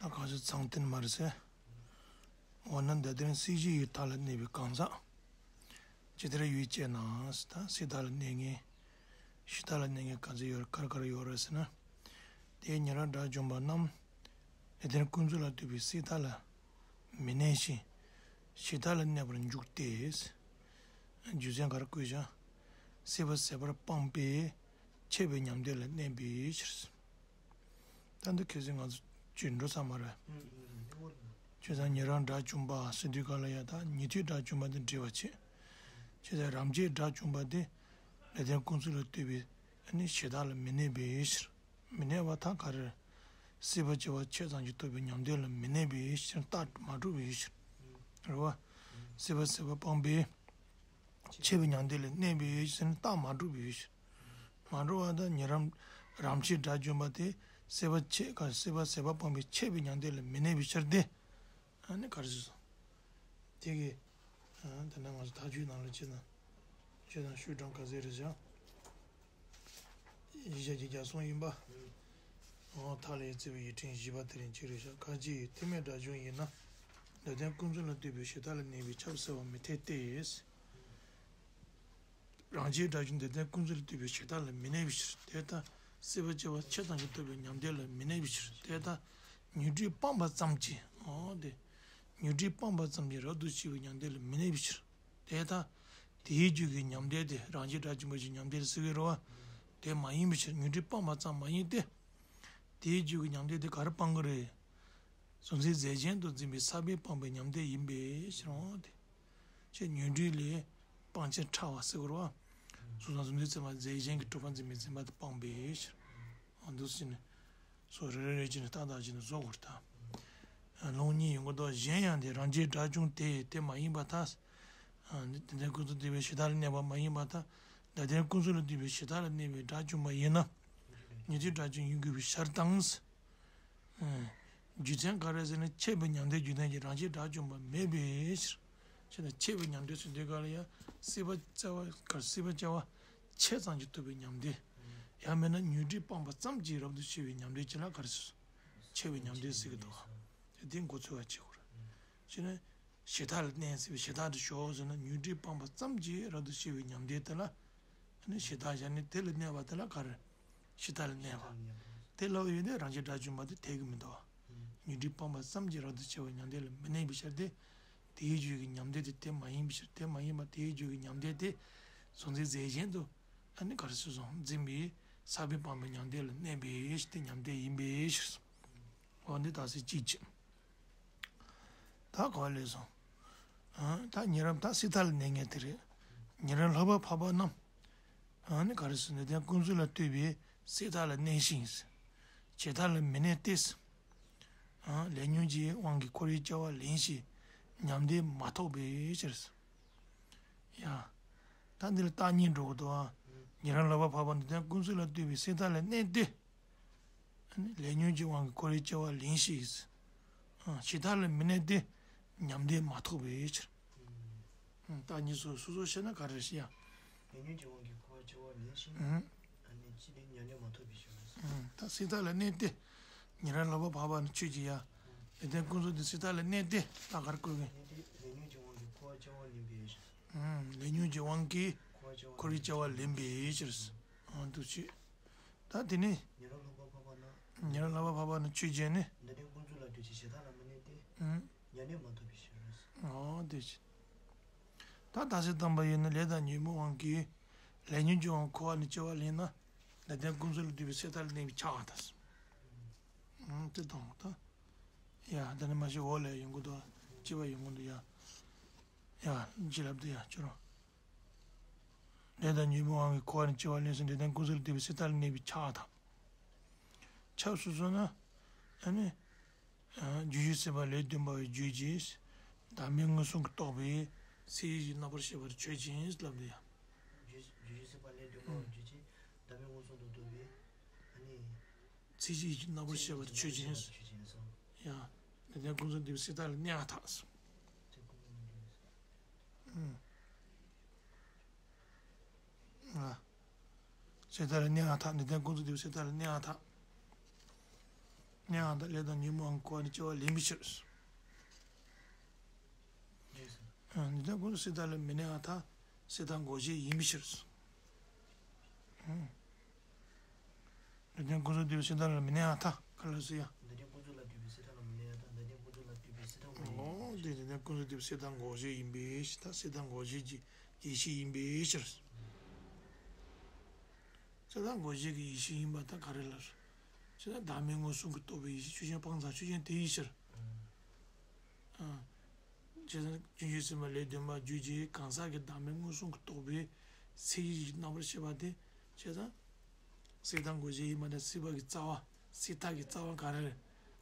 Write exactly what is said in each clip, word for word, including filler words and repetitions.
ད་གང་ཞིག་ཚང་བརྟན་མ་རེད་ཟེར། འོ་ན་འདི་དེར་སྲིད་ཞིའི་མཐའ་ལ་གནས་པའི་གང་ཟག་ཇི་ལྟར་ཡོད་ཅེ་ན། ད་སྲིད་མཐའ་ལ་གནས་ངེས། ཕྱི་མཐའ་ལ་གནས་ངེས་ག་ཚོད་ཡོད་རེད། ག་རེ་ག་རེ་ཡོད་རེད་ཟེར་ན། དེས་ཉན་རང་དགྲ་བཅོམ་པ་རྣམས་ལེགས་ལྡན་ཀུན་རྫོབ་ལ་ལྟོས་པའི་སྲིད་མཐའ་ལ་མི་གནས་ཤིང་། ཕྱི་མཐའ་ལ་གནས་པར་འཇུག་སྟེ། རྒྱུ་མཚན་ག་རེ་བཀོད་ཀྱང་། སྲིད་པ་ཟད་པར་སྤངས་པས་ཆད་པའི་མྱང་འདས་ལ་གནས་པའི་ཕྱིར། ད་འདི་གལ་སྲིད་ང་ཚོ་བརྗོད་འགྲོ་ས་མ་རེད། བྱས་ཙང་ཉན་རང་དགྲ་བཅོམ་པ་ཟེར་དུས་ག་ལ་ཡ་ད་ཉན་ཐོས་དགྲ་བཅོམ་པ་དེ་འགྲེལ་བ་བྱེད། བྱས་ཙང་རང་རྒྱལ་དགྲ་བཅོམ་པ་དེ་ལེགས་ལྡན་ཀུན་རྫོབ་ལ་ལྟོས་པའི་ཨ་ནི་ཕྱི་མཐའ་ལ་མི་གནས་པའི་ཕྱིར། མི་གནས་པ་ད་ག་རེ། སྲིད་པ་སྐྱེ་བ་ཆེད་ཙམ་གྱིས་རྟོགས་པའི་མྱང་འདས་ལ་མི་གནས་པའི་ཕྱིར། རྟགས་མ་གྲུབ་པའི་ཕྱིར། རེད་བ། སྲིད་པ་ཟད་པ་སྤངས་པས་ཆད་པའི་མྱང་འདས་ལ་གནས་པའི་ཕྱིར། རྟགས་མ་གྲུབ་པའི་ཕྱིར། མ་གྲུབ་པ་དང་ཉན་རང་རང་རྒྱལ་དགྲ་བཅོམ་པ་དེ་སྲིད་པ་ཆད་ག་སྲིད་པ་ཟད་པ་སྤངས་པས་ཆད་པའི་མྱང་འདས་ལ་མི་གནས་པའི་ཕྱིར་ཏེ། ཨ་ནི་ག་རེ་ཟེར་སོང་། དེ་གི། ཨ་དེ་ནས་ང་ཚོ་མཐའ་དཔྱོད་ནང་ལ་བྱས་ན། བྱས་ན་ཤོག་གྲངས་ག་ཚད་རེད་བཞག་བཞི་བརྒྱ་གྱ་གསུམ་ཡིན་པ། འོ་མཐའ་ལ་ཡང་བརྩེ་བའི་ཡིད་ཕྲེང་བཞི་པ་དེ་རིང་གཅིག་རེད་བཞག་གང་ཅི་ཡིས་ཐེག་དམན་དགྲ་བཅོམ་ཡིན་ན། ལེགས་ལྡན་ཀུན་རྫོབ་ལ་ལྟོས་པའི་ཕྱི་མཐའ་ལ་གནས་པའི་ཆབ་སྲིད་པ་མི་འཐད་དེ། རང་རྒྱལ་དགྲ་བཅོམ་ལེགས་ལྡན་ཀུན་རྫོབ་ལ་ལྟོས་པའི་ཕྱི་མཐའ་ལ་མི་གནས་པའི་ཕྱིར། དེ་ལྟར་སྲིད་པ་སྐྱེ་བ་ཆེད་ཙམ་གྱིས་རྟོགས་པའི་མྱང་འདས་ལ་མི་གནས་པའི་ཕྱིར། དེ་ལྟར་ཉོན་སྒྲིབ་སྤངས་པ་ཙམ་གྱིས། འོ་དེ། ཉོན་སྒྲིབ་སྤངས་པ་ཙམ་གྱིས་རབ་ཏུ་ཕྱེ་བའི་མྱང་འདས་ལ་མི་གནས་པའི་ཕྱིར། དེ་ལྟར་དེའི་རྒྱུད་ཀྱི་མྱང་འདས་དེ་རང་རྒྱལ་དགྲ་བཅོམ་པ་ཞིག་མྱང་འདས་ཟེར་གྱི་རེད་བ། དེ་མ་ཡིན་པའི་ཕྱིར། ཉོན་སྒྲིབ་སྤངས་པ་ཙམ་མ་ཡིན་ཏེ། དེའི་རྒྱུད་ཀྱི་མྱང་འདས་དེ་ག་རེ་སྤང་གི་རེད། གཟུང་འཛིན་རྫས་གཞན་དུ་འཛིན་པའི་ས་བོན་སྤངས་པའི་མྱང་འདས་ཡིན་པའི་ཕྱིར་རོ། དེ་ཕྱིར་ཉོན་སྒྲིབ་ལས་སྤང་བྱ་ཕྲ་བ་ཟེར་དགོས་རེད་བ། གཟུགས་དང་གཟུང་འཛིན་ཚད་མ་རྫས་གཞན་གྱིས་གྲུབ་པར་འཛིན་པའི་འཛིན་པ་དེ་སྤངས་པའི་ཕྱིར། འོ་འདུག་སེ་བྱས་ནས། སོ་རེ་རེ་རེ་བྱས་ནས་ཏག་ཏག་བྱས་ནས་བཟོ་དགོས་རེད་ད། ལུང་གཉིས་ཡོང་གི་འདུག་གཞན་ཡང་དེ་རང་རྒྱལ་དགྲ་བཅོམ་དེ་དེ་མ་ཡིན་པར་ཐལ། ལེགས་ལྡན་ཀུན་རྫོབ་ལ་ལྟོས་པའི་ཕྱི་མཐའ་ལ་གནས་པ་མ་ཡིན་པར་ཐལ། ལེགས་ལྡན་ཀུན་རྫོབ་ལ་ལྟོས་པའི་ཕྱི་མཐའ་ལ་གནས་པའི་དགྲ་བཅོམ་པ་ཡིན་ན། ཉན་ཐོས་དགྲ་བཅོམ་ཡིན་དགོས་པའི་ཕྱིར་དང་། རྒྱུ་མཚན་ག་རེ་ཟེར་ན་ཆད་པའི་མྱང་འདས་རྒྱུ་མཚན་གྱིས་རང་རྒྱལ་དགྲ་བཅོམ་པ་མེད་པའི་ཕྱིར། ཞེ་ན་ཆད་པའི་མྱང་འདས་ཟེར་དུས་ག་ལ་ཡང་སྲིད་པ་སྐྱེ་བ་ག་སྲིད་པ་སྐྱེ་བ་ཆེད་ཙམ་གྱིས་རྟོགས་པའི་མྱང་འདས། ཡང་མིན་ན་ཉོན་སྒྲིབ་སྤངས་པ་ཙམ་གྱིས་རབ་ཏུ་ཕྱེ་བའི་མྱང་འདས་ཅིག་ལ་ག་རེ་ཟེར། ཆད་པའི་མྱང་འདས་ཟེར་གྱི་འདུག་ག་དེ་མགོ་ཚོས་པ་བྱེད་དགོས་རེད། ཞེ་ན། ཕྱི་མཐའ་ལ་གནས་ཟེར་བའི་ཕྱི་མཐའ་དེ་ཞོག་ཟེར་ན་ཉོན་སྒྲིབ་སྤངས་པ་ཙམ་གྱིས་རབ་ཏུ་ཕྱེ་བའི་མྱང་འདས་དེ་ལ། ཨ་ནི་ཕྱི་མཐའ་བཞག་ནས་དེ་ལ་གནས་པ་དེ་ལ་ག་རེ། ཕྱི་མཐའ་ལ་གནས་པ། དེ་ལ་ཡོད་ནས་རང་རྒྱལ་དགྲ་བཅོམ་པ་དེ་འཐད་ཀྱི་མི་འདུག་ཉོན་སྒྲིབ་སྤངས་པ་ཙམ་གྱིས་རབ་ཏུ་ཕྱེ་བའི་མྱང་འདས་ལ་མི་གནས་པའི་ཕྱིར་ཏེ། དེའི་རྒྱུད་ཀྱི་མྱང་འདས་དེ་དེ་མ་ཡིན་པའི་ཕྱིར། དེ་མ་ཡིན་པ་དེའི་རྒྱུད་ཀྱི་མྱང་འདས་དེ། གཟུང་འཛིན་རྫས་གཞན་དུ། ཨ་ནི་ག་རེ་ཟེར་སོང་འཛིན་པའི་ས་བོན་སྤངས་པའི་མྱང་འདས་ལ་གནས་པའི་ཕྱིར་ཏེ་མྱང་འདས་ཡིན་པའི་ཕྱིར། འོ་འདི་ད་ཟེར་གཅིག་བྱས། ད་ག་བ་ལས་སོང་། ཨ་ད་ཉན་རང་ད་སྲིད་མཐའ་ལ་གནས་ངེས་དེ་རེད། ཉན་རང་ལྷག་པར་འཕགས་པ་རྣམས། ཨ་ནི་ག་རེ་ཟེར་ན་ལེགས་ལྡན་ཀུན་རྫོབ་ལ་ལྟོས་པའི་སྲིད་མཐའ་ལ་གནས་ཤིང་། ཕྱི་མཐའ་ལ་མི་གནས་ཏེ། ཨ་ལས་ཉོན་གྱི་དབང་གིས་འཁོར་བའི་སྐྱེ་བ་ལེན་ཞིང་མྱང་འདས་མ་ཐོབ་པའི་ཕྱིར། ཡ། ད་འདི་ལ་རྟགས་གཉིས་འགྲོ་གི་འདུག་ཨ། ཉན་རང་ལྷག་པར་འཕགས་པ་ལེགས་ལྡན་ཀུན་རྫོབ་ལ་ལྟོས་པའི་སྲིད་མཐའ་ལ་གནས་ཏེ། ལས་ཉོན་གྱི་དབང་གིས་འཁོར་བའི་སྐྱེ་བ་ལེན་ཞིང་། ཕྱི་མཐའ་ལ་མི་གནས་ཏེ། མྱང་འདས་མ་ཐོབ་པའི་ཕྱིར། རྟགས་གཉིས་སོ་སོ་སོ་བཤད་ན་ག་རེ་ཞེ་ཡ། ལས་ཉོན་གྱི་དབང་གིས་འཁོར་བའི་སྐྱེ་བ་ལེན་ཞིང་། ཨ་ནི་ཅི་ནས་མྱང་འདས་མ་ཐོབ་པའི་ཕྱིར། ད་སྲིད་མཐའ་ལ་གནས་ཏེ། ཉན་རང་ལྷག་པར་འཕགས་པ་ནི་ཆོས་ཀྱི་ཡ། ལེགས་ལྡན་ཀུན་རྫོབ་དེ་སྲིད་མཐའ་ལ་གནས་ཏེ་ད་ག་རེ་བཀོད་གི། གནས་ཏེ་ལས་ཉོན་གྱི་དབང་གིས་འཁོར་བའི་སྐྱེ་བ་ལེན་པའི་ཕྱིར། ལས་ཉོན་གྱི་དབང་གིས་འཁོར་བའི་སྐྱེ་བ་ལེན་པའི་ཕྱིར། འདུག་ཅེས། ད་དེ་ནི། ཉན་རང་ལྷག་པར་འཕགས་པ་ན། ཉན་རང་ལྷག་པར་འཕགས་པ་ན་ཆོས་ཅན་ནི། ལེགས་ལྡན་ཀུན་རྫོབ་ལ་ལྟོས་ཀྱི་ཕྱི་མཐའ་ལ་མི་གནས་ཏེ། མྱང་འདས་མ་ཐོབ་པའི་ཕྱིར། འོ་དེ་ཅི། ད་རྟགས་གསལ་བཏང་པ་ཡིན་ན་ལས་དང་ཉོན་མོངས་དབང་གིས། ལས་ཉོན་གྱི་དབང་འཁོར་བ་ནས་སྐྱེ་བ་ལེན་ན། ལེགས་ལྡན་ཀུན་རྫོབ་ལ་ལྟོས་པའི་སྲིད་མཐའ་ལ་གནས་པའི་ཆགས་པ་དང་། དེ་དང་ད། ཡ་ད་ནི་མ་ཤི་འོ་ལས་ཡོང་གི་འདུག་ཅི་བ་ཡོང་གི་འདུག་ཡ། ཡ། ཅི་ལབ་འདུག་ཡ་ཁྱོད་རང་། ལས་དང་ཉོན་མོངས་དབང་གིས་འཁོར་བ་ནས་སྐྱེ་བ་ལེན་ཟིན་ལེགས་ལྡན་ཀུན་རྫོབ་ལ་ལྟོས་པའི་སྲིད་མཐའ་ལ་གནས་པའི་ཆགས་དང་། ཆགས་སོ་སོ་ན། ཨ་ནི། རྒྱུ་ཞིག་སྲིད་པ་ལས་བརྟེན་པ་བརྗོད་ཅིང་། བདག་མེད་མངོན་སུམ་གྱིས་རྟོགས་པའི་ཚིག་གཞིག་རྣམ་པར་ཤེས་པར་ཆོས་ཅན་ལབ་འདུག་ཡ། རྒྱུ་ཞིག་སྲིད་པ་ལས་བརྟེན་པ་བརྗོད་ཅིང་བདག་མེད་མངོན་སུམ་དུ་རྟོགས་པའི་ཨ་ནི། ཚིག་གཞིག་རྣམ་པར་ཤེས་པར་ཆོས་ཅན། ཡ། ལེགས་ལྡན་ཀུན་རྫོབ་ལ་ལྟོས་པའི་སྲིད་མཐའ་ལ་གནས་པར་ཐལ། ཨ། སྲིད་མཐའ་ལ་གནས་པར་ཐལ། ལེགས་ལྡན་ཀུན་རྫོབ་ལ་ལྟོས་པའི་སྲིད་མཐའ་ལ་གནས་པར་ཐལ། གནས་པ་དང་ལས་དང་ཉོན་མོངས་ཀྱི་འཁོར་བ་ནི་སྐྱེ་བ་ལེན་པའི་ཕྱིར། ཨ། འདི་དག་ཀུན་སུ་སྲེད་མཐའ་ལ་མི་གནས་པ་དང་སྲེད་མཐའ་འགོག་བྱེད་ཡིན་པའི་ཕྱིར། ཨ། འདི་དག་ཀུན་སུ་སྲེད་མཐའ་ལ་མི་གནས་པ་དང་ག་ལ་སུ་ཡང་། འདི་དག་ཀུན་སུ་ལ་ལྟོས་པའི་སྲེད་མཐའ་ལ་མི་གནས་པ་དང་འདི་དག་ཀུན་སུ་ལ་ལྟོས་པའི་སྲེད་མཐའ་འགོག་བྱེད། འོ་དེ་འདི་དག་ཀུན་སུ་ལ་ལྟོས་པའི་སྲེད་མཐའ་འགོག་བྱེད་ཡིན་པའི་ཕྱིར། ད་སྲེད་མཐའ་འགོག་བྱེད་ཀྱི་ཡེ་ཤེས་ཡིན་པའི་ཕྱིར། སྲེད་མཐའ་འགོག་བྱེད་ཀྱི་ཡེ་ཤེས་ཡིན་པ་ད་ག་རེ་ལ་ཟེར་ན། བདག་མེད་མངོན་སུམ་གྱིས་རྟོགས་པའི་ཡེ་ཤེས་ཆོས་ཅན་སྤང་བྱ་ཆོས་ཅན་དེའི་ཕྱིར། ཨ། བྱས་ཙང་སྤྱོད་འཇུག་སེམས་དཔའ་ལས་བདུན་པ་རྒྱུད་ཀྱི་གང་ཟག་གི་བདག་མེད་མངོན་སུམ་གྱིས་རྟོགས་པའི་ཚིག་གཞི་རྣམ་པར་ཤེས་པ་དེ། བྱས་ཙང་སྲེད་མཐའ་འགོག་བྱེད་ཡིན་པ་དང་སྲེད་པ་གི་རྩ་བ། སྲེད་མཐའ་གི་རྩ་བ་ག་རེ་རེད།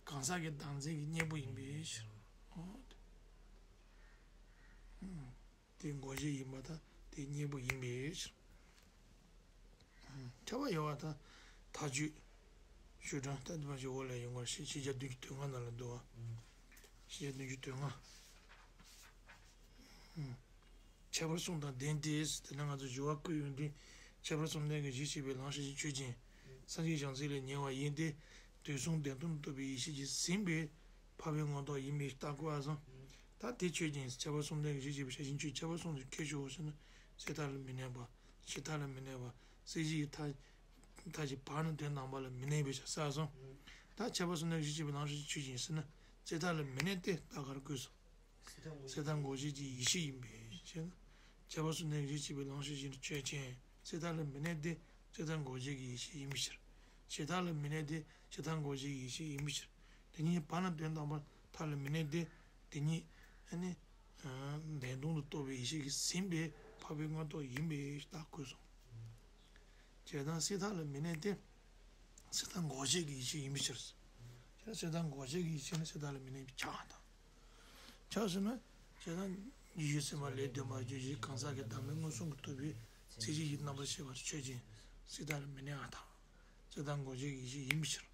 གང་ཟག་གི་བདག་འཛིན་གྱི་གཉེན་པོ་ཡིན་པའི་ཕྱིར། འོ་དེ། ཨ། དེ་འགོག་བྱེད་ཡིན་པ་དང་དེ་གཉེན་པོ་ཡིན་པའི་ཕྱིར། ཨ། ཁྱབ་པ་ཡོད་པ་དང་མཐའ་དཔྱོད། ཤུགས་དྲག་ད་འདི་མ་ཞིག་འོག་ལ་ཡོང་བ་ཞིག་ཕྱི་རྒྱལ་བདུན་ཅུ་དོན་ལྔ་ནང་ལ་འདུག་བ། ཕྱི་རྒྱལ་བདུན་ཅུ་དོན་ལྔ། ཨ། ཁྱད་པར་གསུམ་དང་ལྡན་ཏེ། དེ་ནས་ང་ཚོ་སྦྱོར་བ་བཀོད་ཡོང་དུས་ཁྱད་པར་གསུམ་ལྡན་གྱི་གཞི་གཅིག་པའི་ལམ་ཤེར་ཕྱིན་ཆོས་ཅན། སངས་རྒྱས་བྱང་སེམས་ལས་ཉེ་བ་ཡིན་ཏེ། དུས་གསུམ་བདེན་སྟོང་རྟོགས་པའི་ཡེ་ཤེས་ཀྱིས་ཟིན་པའི་འཕགས་པའི་མངོན་རྟོགས་ཡིན་པའི་རྟགས་བཀོད་པ་སོང་། ད་དེ་ཆོས་ཅན། ཁྱད་པར་གསུམ་ལྡན་གྱི་གཞི་གཅིག་པའི་ཤེར་ཕྱིན་ཆོས། ཁྱད་པར་གསུམ་དུ་ཁྱད་ཆོས་ཟེར་ན། སྲེད་མཐའ་ལ་མི་གནས་པ། སྲེད་མཐའ་ལ་མི་གནས་པ། སྲེད་བྱེད་ཀྱི་མཐའ། མཐའ་བཞི་བར་ན་དོན་དམ་པ་ལ་མི་གནས་པའི་ཕྱིར་ཟེར་སོང་། ད་ཁྱད་པར་གསུམ་ལྡན་གྱི་གཞི་གཅིག་པའི་ལམ་ཤེར་ཕྱིན་ཆོས་ཅན་ཟེར་ན། སྲེད་མཐའ་ལ་མི་གནས་ཏེ་རྟགས་ག་རེ་བཀོད་སོང་། སྲེད་མཐའ་འགོག་བྱེད་ཀྱི་ཡེ་ཤེས་ཡིན་པས་ཞེ་ན། ཁྱད་པར་གསུམ་ལྡན་གྱི་གཞི་གཅིག་པའི་ལམ་ཤེར་ཕྱིན་ཆོས་ཅན། སྲེད་མཐའ་ལ་མི་གནས་ཏེ་སྲེད་མཐའ་འགོག་བྱེད་ཀྱི་ཡེ་ཤེས་ཡིན་པའི་ཕྱིར། སྲེད་མཐའ་ལ་མི་གནས་ཏེ་སྲེད་མཐའ་འགོག་བྱེད་ཀྱི་ཡེ་ཤེས་ཡིན་པའི་ཕྱིར། དེ་གཉིས་བར་ན་དོན་དམ་པ་མཐའ་ལ་མི་གནས་ཏེ། དེ་གཉིས་ཨ་ནི་བདེན་སྟོང་དུ་རྟོགས་པའི་ཡེ་ཤེས་ཀྱིས་ཟིན་པའི་འཕགས་པའི་མངོན་རྟོགས་ཡིན་པའི་རྟགས་བཀོད་སོང་། བྱས་ཙང་སྲེད་མཐའ་ལ་མི་གནས་ཏེ། སྲེད་མཐའ་འགོག་བྱེད་ཀྱི་ཡེ་ཤེས་ཡིན་པའི་ཕྱིར། བྱས་ཙང་སྲེད་མཐའ་འགོག་བྱེད་ཀྱི་ཡེ་ཤེས་ནི་སྲེད་མཐའ་ལ་མི་གནས་པའི་ཕྱིར་དང་། ཕྱིར་ཟེར་ན། བྱས་ཙང་རྒྱུད་གཞི་སེམས་དཔའ་ལས་བདུན་པ་རྒྱུད་ཀྱི་གང་ཟག་གི་བདག་མེད་མངོན་སུམ་གྱིས་རྟོགས་པའི་ཚིག་གཞི་ཡི་རྣམ་པར་ཤེས་པ་ཆོས་ཅན། སྲེད་མཐའ་ལ་མི་གནས་པ་དང་། སྲེད་མཐའ་འགོག་བྱེད་ཀྱི་ཡེ་ཤེས་ཡིན་པའི་ཕྱིར།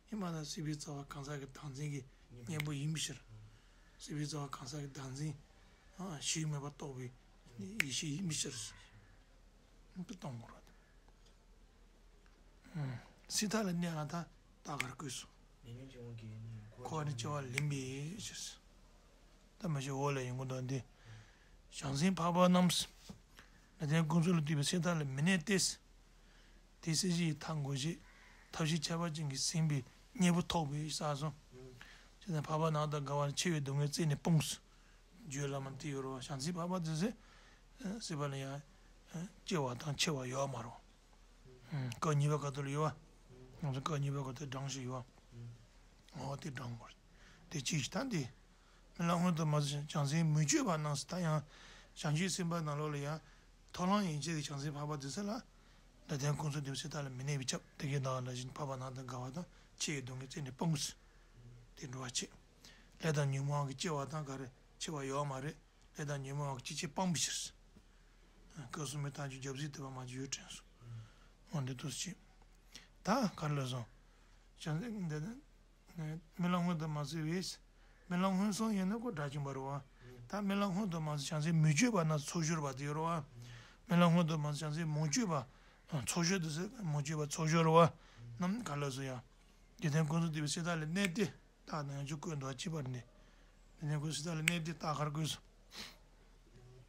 ཡིན་པ་དང་སྲིད་པའི་རྩ་བ་གང་ཟག་གི་བདག་འཛིན་གྱི་གཉེན་པོ་ཡིན་པའི་ཕྱིར། སྲིད་པའི་རྩ་བ་གང་ཟག་གི་བདག་འཛིན། ཨ། གཞི་མེད་པར་རྟོགས་པའི་ཡེ་ཤེས་ཡིན་པའི་ཕྱིར། དེ་གཏོང་དགོས་རེད། སྲིད་མཐའ་ལ་གནས་པ་དང་རྟགས་ག་རེ་བཀོད་སོང་། འཁོར་བ་ནི་སྐྱེ་བ་ལེན་པའི་ཕྱིར། ད་མ་གཞི་འོག་ལ་ཡོང་གི་འདུག་འདི། བྱང་སེམས་འཕགས་པ་རྣམས། ལ་དོན་ཀུན་རྫོབ་ལ་ལྟོས་པའི་སྲིད་མཐའ་ལ་མི་གནས་ཏེ། དེ་སྲིད་ཞི་ཡི་མཐའ་འགོག་བྱེད། ཐབས་ཤེས་ཁྱད་པར་ཅན་གྱིས་ཟིན་པའི་གཉེན་པོ་ཐོབ་པའི་ས་སོ། ཅེས་དང་འཕགས་པ་ནགས་དང་དགའ་བ་ནི་འཆི་བའི་སྡུག་བསྔལ་རྩད་ནས་སྤོངས་སོ། བརྗོད་ལ་མ་དེ་ཡོད་རེད་བ། བྱང་སེམས་འཕགས་པ་དེ་ཚོས་སྲིད་པ་ལ་ཡང་སྐྱེ་བ་དང་འཆི་བ་ཡོད་མ་རེད་བ། སྐབས་གཉིས་པ་ག་ཏོ་ལ་ཡོད་བ། ང་ཚོ་སྐབས་གཉིས་པ་ག་ཏོ་གྲངས་ཤིག་ཡོད་བ། འོ་དེ་གྲངས་དགོས་རེད། དེ་གཅིག་ད་འདི། རྨི་ལམ་སྔོན་དུ་མ་ཟིན་བྱང་སེམས་མུ་བཅོས་པ་རྣམས་སུ། ད་ཡང་བྱང་ཆུབ་སེམས་དཔའ་ནང་ལོགས་ལ་ཡང་མཐོ་ལམ་ཡན་ཆད་ཀྱི་བྱང་སེམས་འཕགས་པ་དེ་ཚོ་ལ་ལ་དོན་ཀུན་རྫོབ་ལྟོས་པའི་སྲིད་མཐའ་ལ་མི་གནས་པས་ཁྱབ། དེ་སྐད་བདག་ལ་བཞིན་འཕགས་པ་ནགས་དང་དགའ་བ་དང་འཆི་བའི་སྡུག་བསྔལ་རྩད་ནས་སྤོངས་སོ། དེ་འགྲོ་བ་ཆེ། ལས་དང་ཉོན་མོངས་ཀྱི་སྐྱེ་བ་དང་ག་རེ་འཆི་བ་ཡོད་མ་རེད། ལས་དང་ཉོན་མོངས་ཀྱི་སྐྱེ་མཆེད་སྤངས་པའི་ཕྱིར། སྐབས་གསུམ་པའི་མཐའ་མཇུག་རྒྱབ་ཟིན་ཐེབས་པ་མ་བཅོས་ཡོད་དྲན་སོ། འོ་འདི་ལྟོས་ཤིག་ད་ག་རེ་ལ་སོང་། བྱང་སེམས་འདི་རྨི་ལམ་སྔོན་དུ་མ་ཟིན་པའི། རྨི་ལམ་སྔོན་སོང་ཡིན་ན་ཁོ་དགྲ་བཅོམ་པ་རེད་བ། ད་རྨི་ལམ་སྔོན་དུ་མ་ཟིན་བྱང་སེམས་མུ་བཅོས་པ་རྣམས་ཚོགས་སྦྱོར་བ་དེ་ཡོད་རེད་བ། རྨི་ལམ་སྔོན་དུ་མ་ཟིན་བྱང་སེམས་མུ་བཅོས་པ་ཚོགས་སྦྱོར་དེ་ཚོ་མུ་བཅོས་པ་ཚོགས་སྦྱོར་རེད་བ། རྣམས་ག་རེ་ལ་སོང་ཡ། འཇིག་རྟེན་ཀུན་རྫོབ་ལྟོས་པའི་སྲིད་མཐའ་ལ་གནས་ཏེ། རྟགས་དང་ཡང་ཆོས་བཀོད་འདུག་བ། གཅིག་པར་གནས། འཇིག་རྟེན་ཀུན་རྫོབ་སྲིད་མཐའ་ལ་གནས་ཏེ་རྟགས་ག་རེ་བཀོད་སོང་།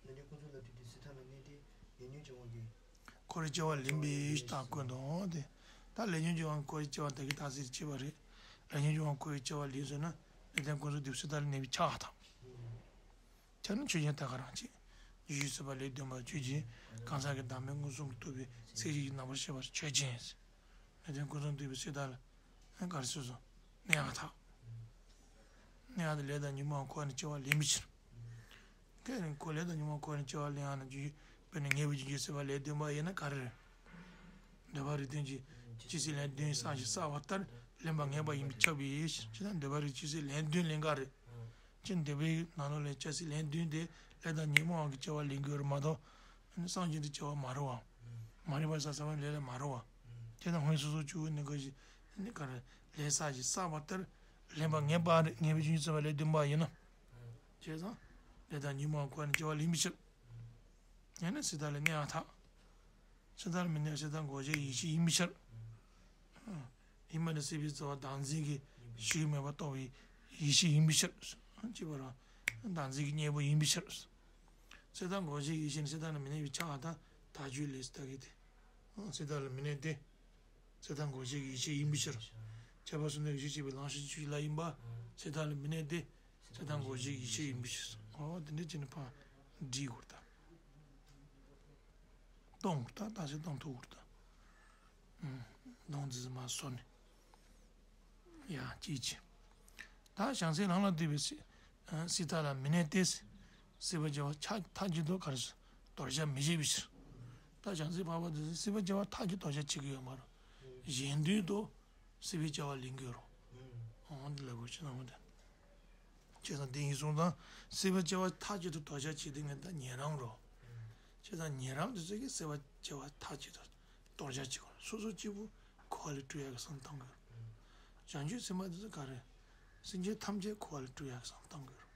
འཇིག་རྟེན་ཀུན་རྫོབ་ལ་ལྟོས་ཏེ་སྲིད་མཐའ་ལ་གནས་ཏེ་ལས་ཉོན་གྱི་དབང་གིས། འཁོར་བའི་སྐྱེ་བ་ལེན་པའི་རྟགས་བཀོད་འདུག་སྟེ། ད་ལས་ཉོན་གྱི་དབང་འཁོར་བའི་སྐྱེ་བ་དེ་གའི་རྟགས་གསལ་བྱེད་པ་རེད། ལས་ཉོན་གྱི་དབང་འཁོར་བའི་སྐྱེ་བ་ལེན་ཟེར་ན་ལས་དོན་ཀུན་རྫོབ་ལྟོས་པའི་སྲིད་མཐའ་ལ་གནས་པའི་ཕྱིར་དང་། ཁྱབ་ན་ཆོས་ཅན་ཐད་ཀར་རང་བྱེད། རྒྱུད་གཞི་སེམས་དཔའ་ལས་བདུན་པ་རྒྱུད་ཀྱི་གང་ཟག་གི་བདག་མེད་མངོན་སུམ་གྱིས་རྟོགས་པའི་ཚིག་གཞི་ཡི་རྣམ་པར་ཤེས་པ་ཆོས་ཅན། ལས་དོན་ཀུན་རྫོབ་ལྟོས་པའི་སྲིད་མཐའ་ལ་ག་རེ་ཟེར་སོང་། གནས་པ་དང་། གནས་པ་དང་ལས་དང་ཉོན་མོངས་འཁོར་བ་ནི་སྐྱེ་བ་ལེན་པའི་ཕྱིར། སྐད་རིང་ཁོ་ལས་དང་ཉོན་མོངས་འཁོར་བ་ནི་སྐྱེ་བ་ལེན་ཡང་ན་རྒྱུ་དཔེར་ན་ངེས་པའི་རྒྱུ་རྒྱུད་སེམས་དཔའ་ལས་བདུན་པ་ཡིན་ན་ག་རེ་རེད། འདོད་པ་རིགས་མཐུན་གྱིས་ཇི་སྲིད་ལན་བདུན་བསགས་ཤིང་བསགས་པ་ལྟར་ལེན་པ་ངེས་པ་ཡིན་པས་ཁྱབ་པའི་ཕྱིར། ཅི་ལྟར་འདོད་པ་རིགས་ཇི་སྲིད་ལན་བདུན་ལེན་ག་རེད། ཅི་འདོད་པའི་ནང་ལོགས་ལ་ཇི་སྲིད་ལན་བདུན་དེ་ལས་དང་ཉོན་མོངས་ཀྱི་སྐྱེ་བ་ལེན་དགོས་རེད་མ་གཏོགས་སངས་རྒྱས་ཀྱི་སྐྱེ་བ་མ་རེད་བ། མ་རིག་པ་བསགས་བསགས་པ་ལས་ལ་མ་རེད་བ། དེ་དང་སྔོན་སོ་སོ་སྐྱེ་བོའི་གནས་སྐབས་ཀྱི་ནི་ག་རེ་ལས་བསགས་ཤིང་བསགས་པ་ལྟར་ལེན་པ་ངེས་པ་རེད། ངེས་པའི་རྒྱུ་རྒྱུད་སེམས་དཔའ་ལས་བདུན་པ་ཡིན་ན། བྱས་ཙང་ལས་དང་ཉོན་མོངས་འཁོར་བ་ནི་སྐྱེ་བ་ལེན་པའི་ཕྱིར། ཡང་ན་སྲིད་མཐའ་ལ་གནས་པ་དང་། སྲིད་མཐའ་ལ་མི་གནས་པ་སྲིད་མཐའ་འགོག་བྱེད་ཡེ་ཤེས་ཡིན་པའི་ཕྱིར། ཡིན་པ་ནི་སྲིད་པའི་རྩ་བ་བདག་འཛིན་གྱི་ ཞུགས་མེད་པར་རྟོགས་པའི་ཡེ་ཤེས་ཡིན་པའི་ཕྱིར། ཅེས་པ་རང་བདག་འཛིན་གྱི་གཉེན་པོ་ཡིན་པའི་ཕྱིར། སྲིད་མཐའ་འགོག་བྱེད་ཡེ་ཤེས་ནི་སྲིད་མཐའ་ལ་མི་གནས་པའི་ཆ་དང་མཐའ་དཔྱོད་ལས་སུ་ལྟ་གི་སྟེ། སྲིད་མཐའ་ལ་མི་གནས་ཏེ། སྲིད་མཐའ་འགོག་བྱེད་ཀྱི་ཡེ་ཤེས་ཡིན་པའི་ཕྱིར། ཁྱབ་པ་གསུམ་ལྡན་གྱི་ཡེ་ཤེས་སྐྱེད་པའི་ལམ་ཤེས་ཆོས་ཅན་ལ་ཡིན་པ། སྲིད་མཐའ་ལ་མི་གནས་ཏེ། སྲིད་མཐའ་འགོག་བྱེད་ཀྱི་ཡེ་ཤེས་ཡིན་པའི་ཕྱིར། འོ་དེ་འདྲ་བྱས་ནས་ཕར་འདྲིས་དགོས་ད། སྟོང་དགོས་ད། རྟགས་ཆོས་སྟོང་ཐུབ་དགོས་ད། སྟོང་ཙི་ཙི་མ་སོ་ནས། ཡ་ཅིའི་ཕྱིར། ད་བྱང་སེམས་ལམ་ལ་ལྟོས་པའི་སྲིད་སྲིད་མཐའ་ལ་མི་གནས་ཏེ། སྲིད་པ་སྐྱེ་བ་མཐའ་མཐའ་གཅིག་ཏུ་ག་རེ་ཟེར། དོར་བྱ་མི་བྱེད་པའི་ཕྱིར། ད་བྱང་སེམས་འཕགས་པ་དེ་སྲིད་པ་སྐྱེ་བ་མཐའ་གཅིག་དོར་བྱ་བྱེད་ཀྱི་ཡོད་མ་རེད། གཞན་དོན་དུ་སྲིད་པའི་སྐྱེ་བ་ལེན་གྱི་ཡོད་རེད། འོ་འདི་ལ་གོ་ཆེ་ན་འོ་དེ། བྱས་ཙང་དེ་ཡིན་སོང་ཙང་སྲིད་པ་སྐྱེ་བ་མཐའ་གཅིག་ཏུ་དོར་བྱ་བྱེད་དེ་ངས་ད་ཉན་རང་རོ། བྱས་ཙང་ཉན་རང་དེ་ཚོ་གིས་སྲིད་པ་སྐྱེ་བ་མཐའ་གཅིག་ཏུ་དོར་བྱ་བྱེད་དགོས། སོ་སོ་གཅིག་པུ་འཁོར་བ་ལས་གྲོལ་ཡག་གི་བསམ་བཏང་དགོས། བྱང་ཆུབ་སེམས་དཔའ་དེ་ཚོ་ག་རེ། སེམས་ཅན་ཐམས་ཅད་འཁོར་བ་ལས་གྲོལ་ཡག་གི་བསམ་བཏང་དགོས།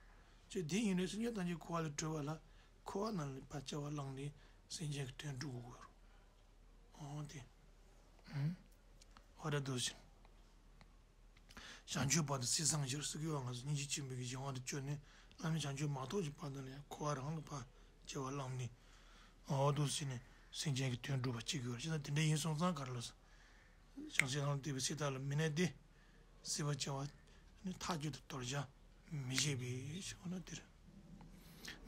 ཅེས་དེ་ཡིན་ནས་སེམས་ཅན་ཐམས་ཅད་འཁོར་བ་ལས་གྲོལ་བ་ལ་འཁོར་བ་ནང་ལས་ཕར་སྐྱེ་བ་བླངས་ནས་སེམས་ཅན་གྱི་དོན་སྒྲུབ་དགོས། འོ་དེ། ཨ་འོ་རེད་འདུག་ཟེར། བྱང་ཆུབ་བར་དུ་སྲིད་གསང་ཕྱིར་ཟེར་གྱི་ཡོད། ང་ཚོ་སྙིང་རྗེ་ཆེན་པོའི་གི་གཞན་དབང་དུ་བཅོས་ནས་བླ་མེད་བྱང་ཆུབ་མ་ཐོབ་ཀྱི་བར་དུ་ལ་ཡང་འཁོར་བ་རང་ལ་ཕར་སྐྱེ་བ་བླངས་ནས། འོ་འདུག་ཟེར་ནས་སེམས་ཅན་གྱི་དོན་སྒྲུབ་པ་བྱེད་ཀྱི་ཡོད་རེད། བྱས་ཙང་དེ་འདྲ་ཡིན་སོང་ཙང་ག་རེ་ལབ་ཟེར། བྱང་སེམས་ལམ་ལ་ལྟོས་པའི་སྲིད་མཐའ་ལ་མི་གནས་ཏེ། སྲིད་པ་སྐྱེ་བ་ནི་མཐའ་གཅིག་ཏུ་དོར་བྱ་མི་བྱེད་པའི་ཕྱིར་ན་དེར།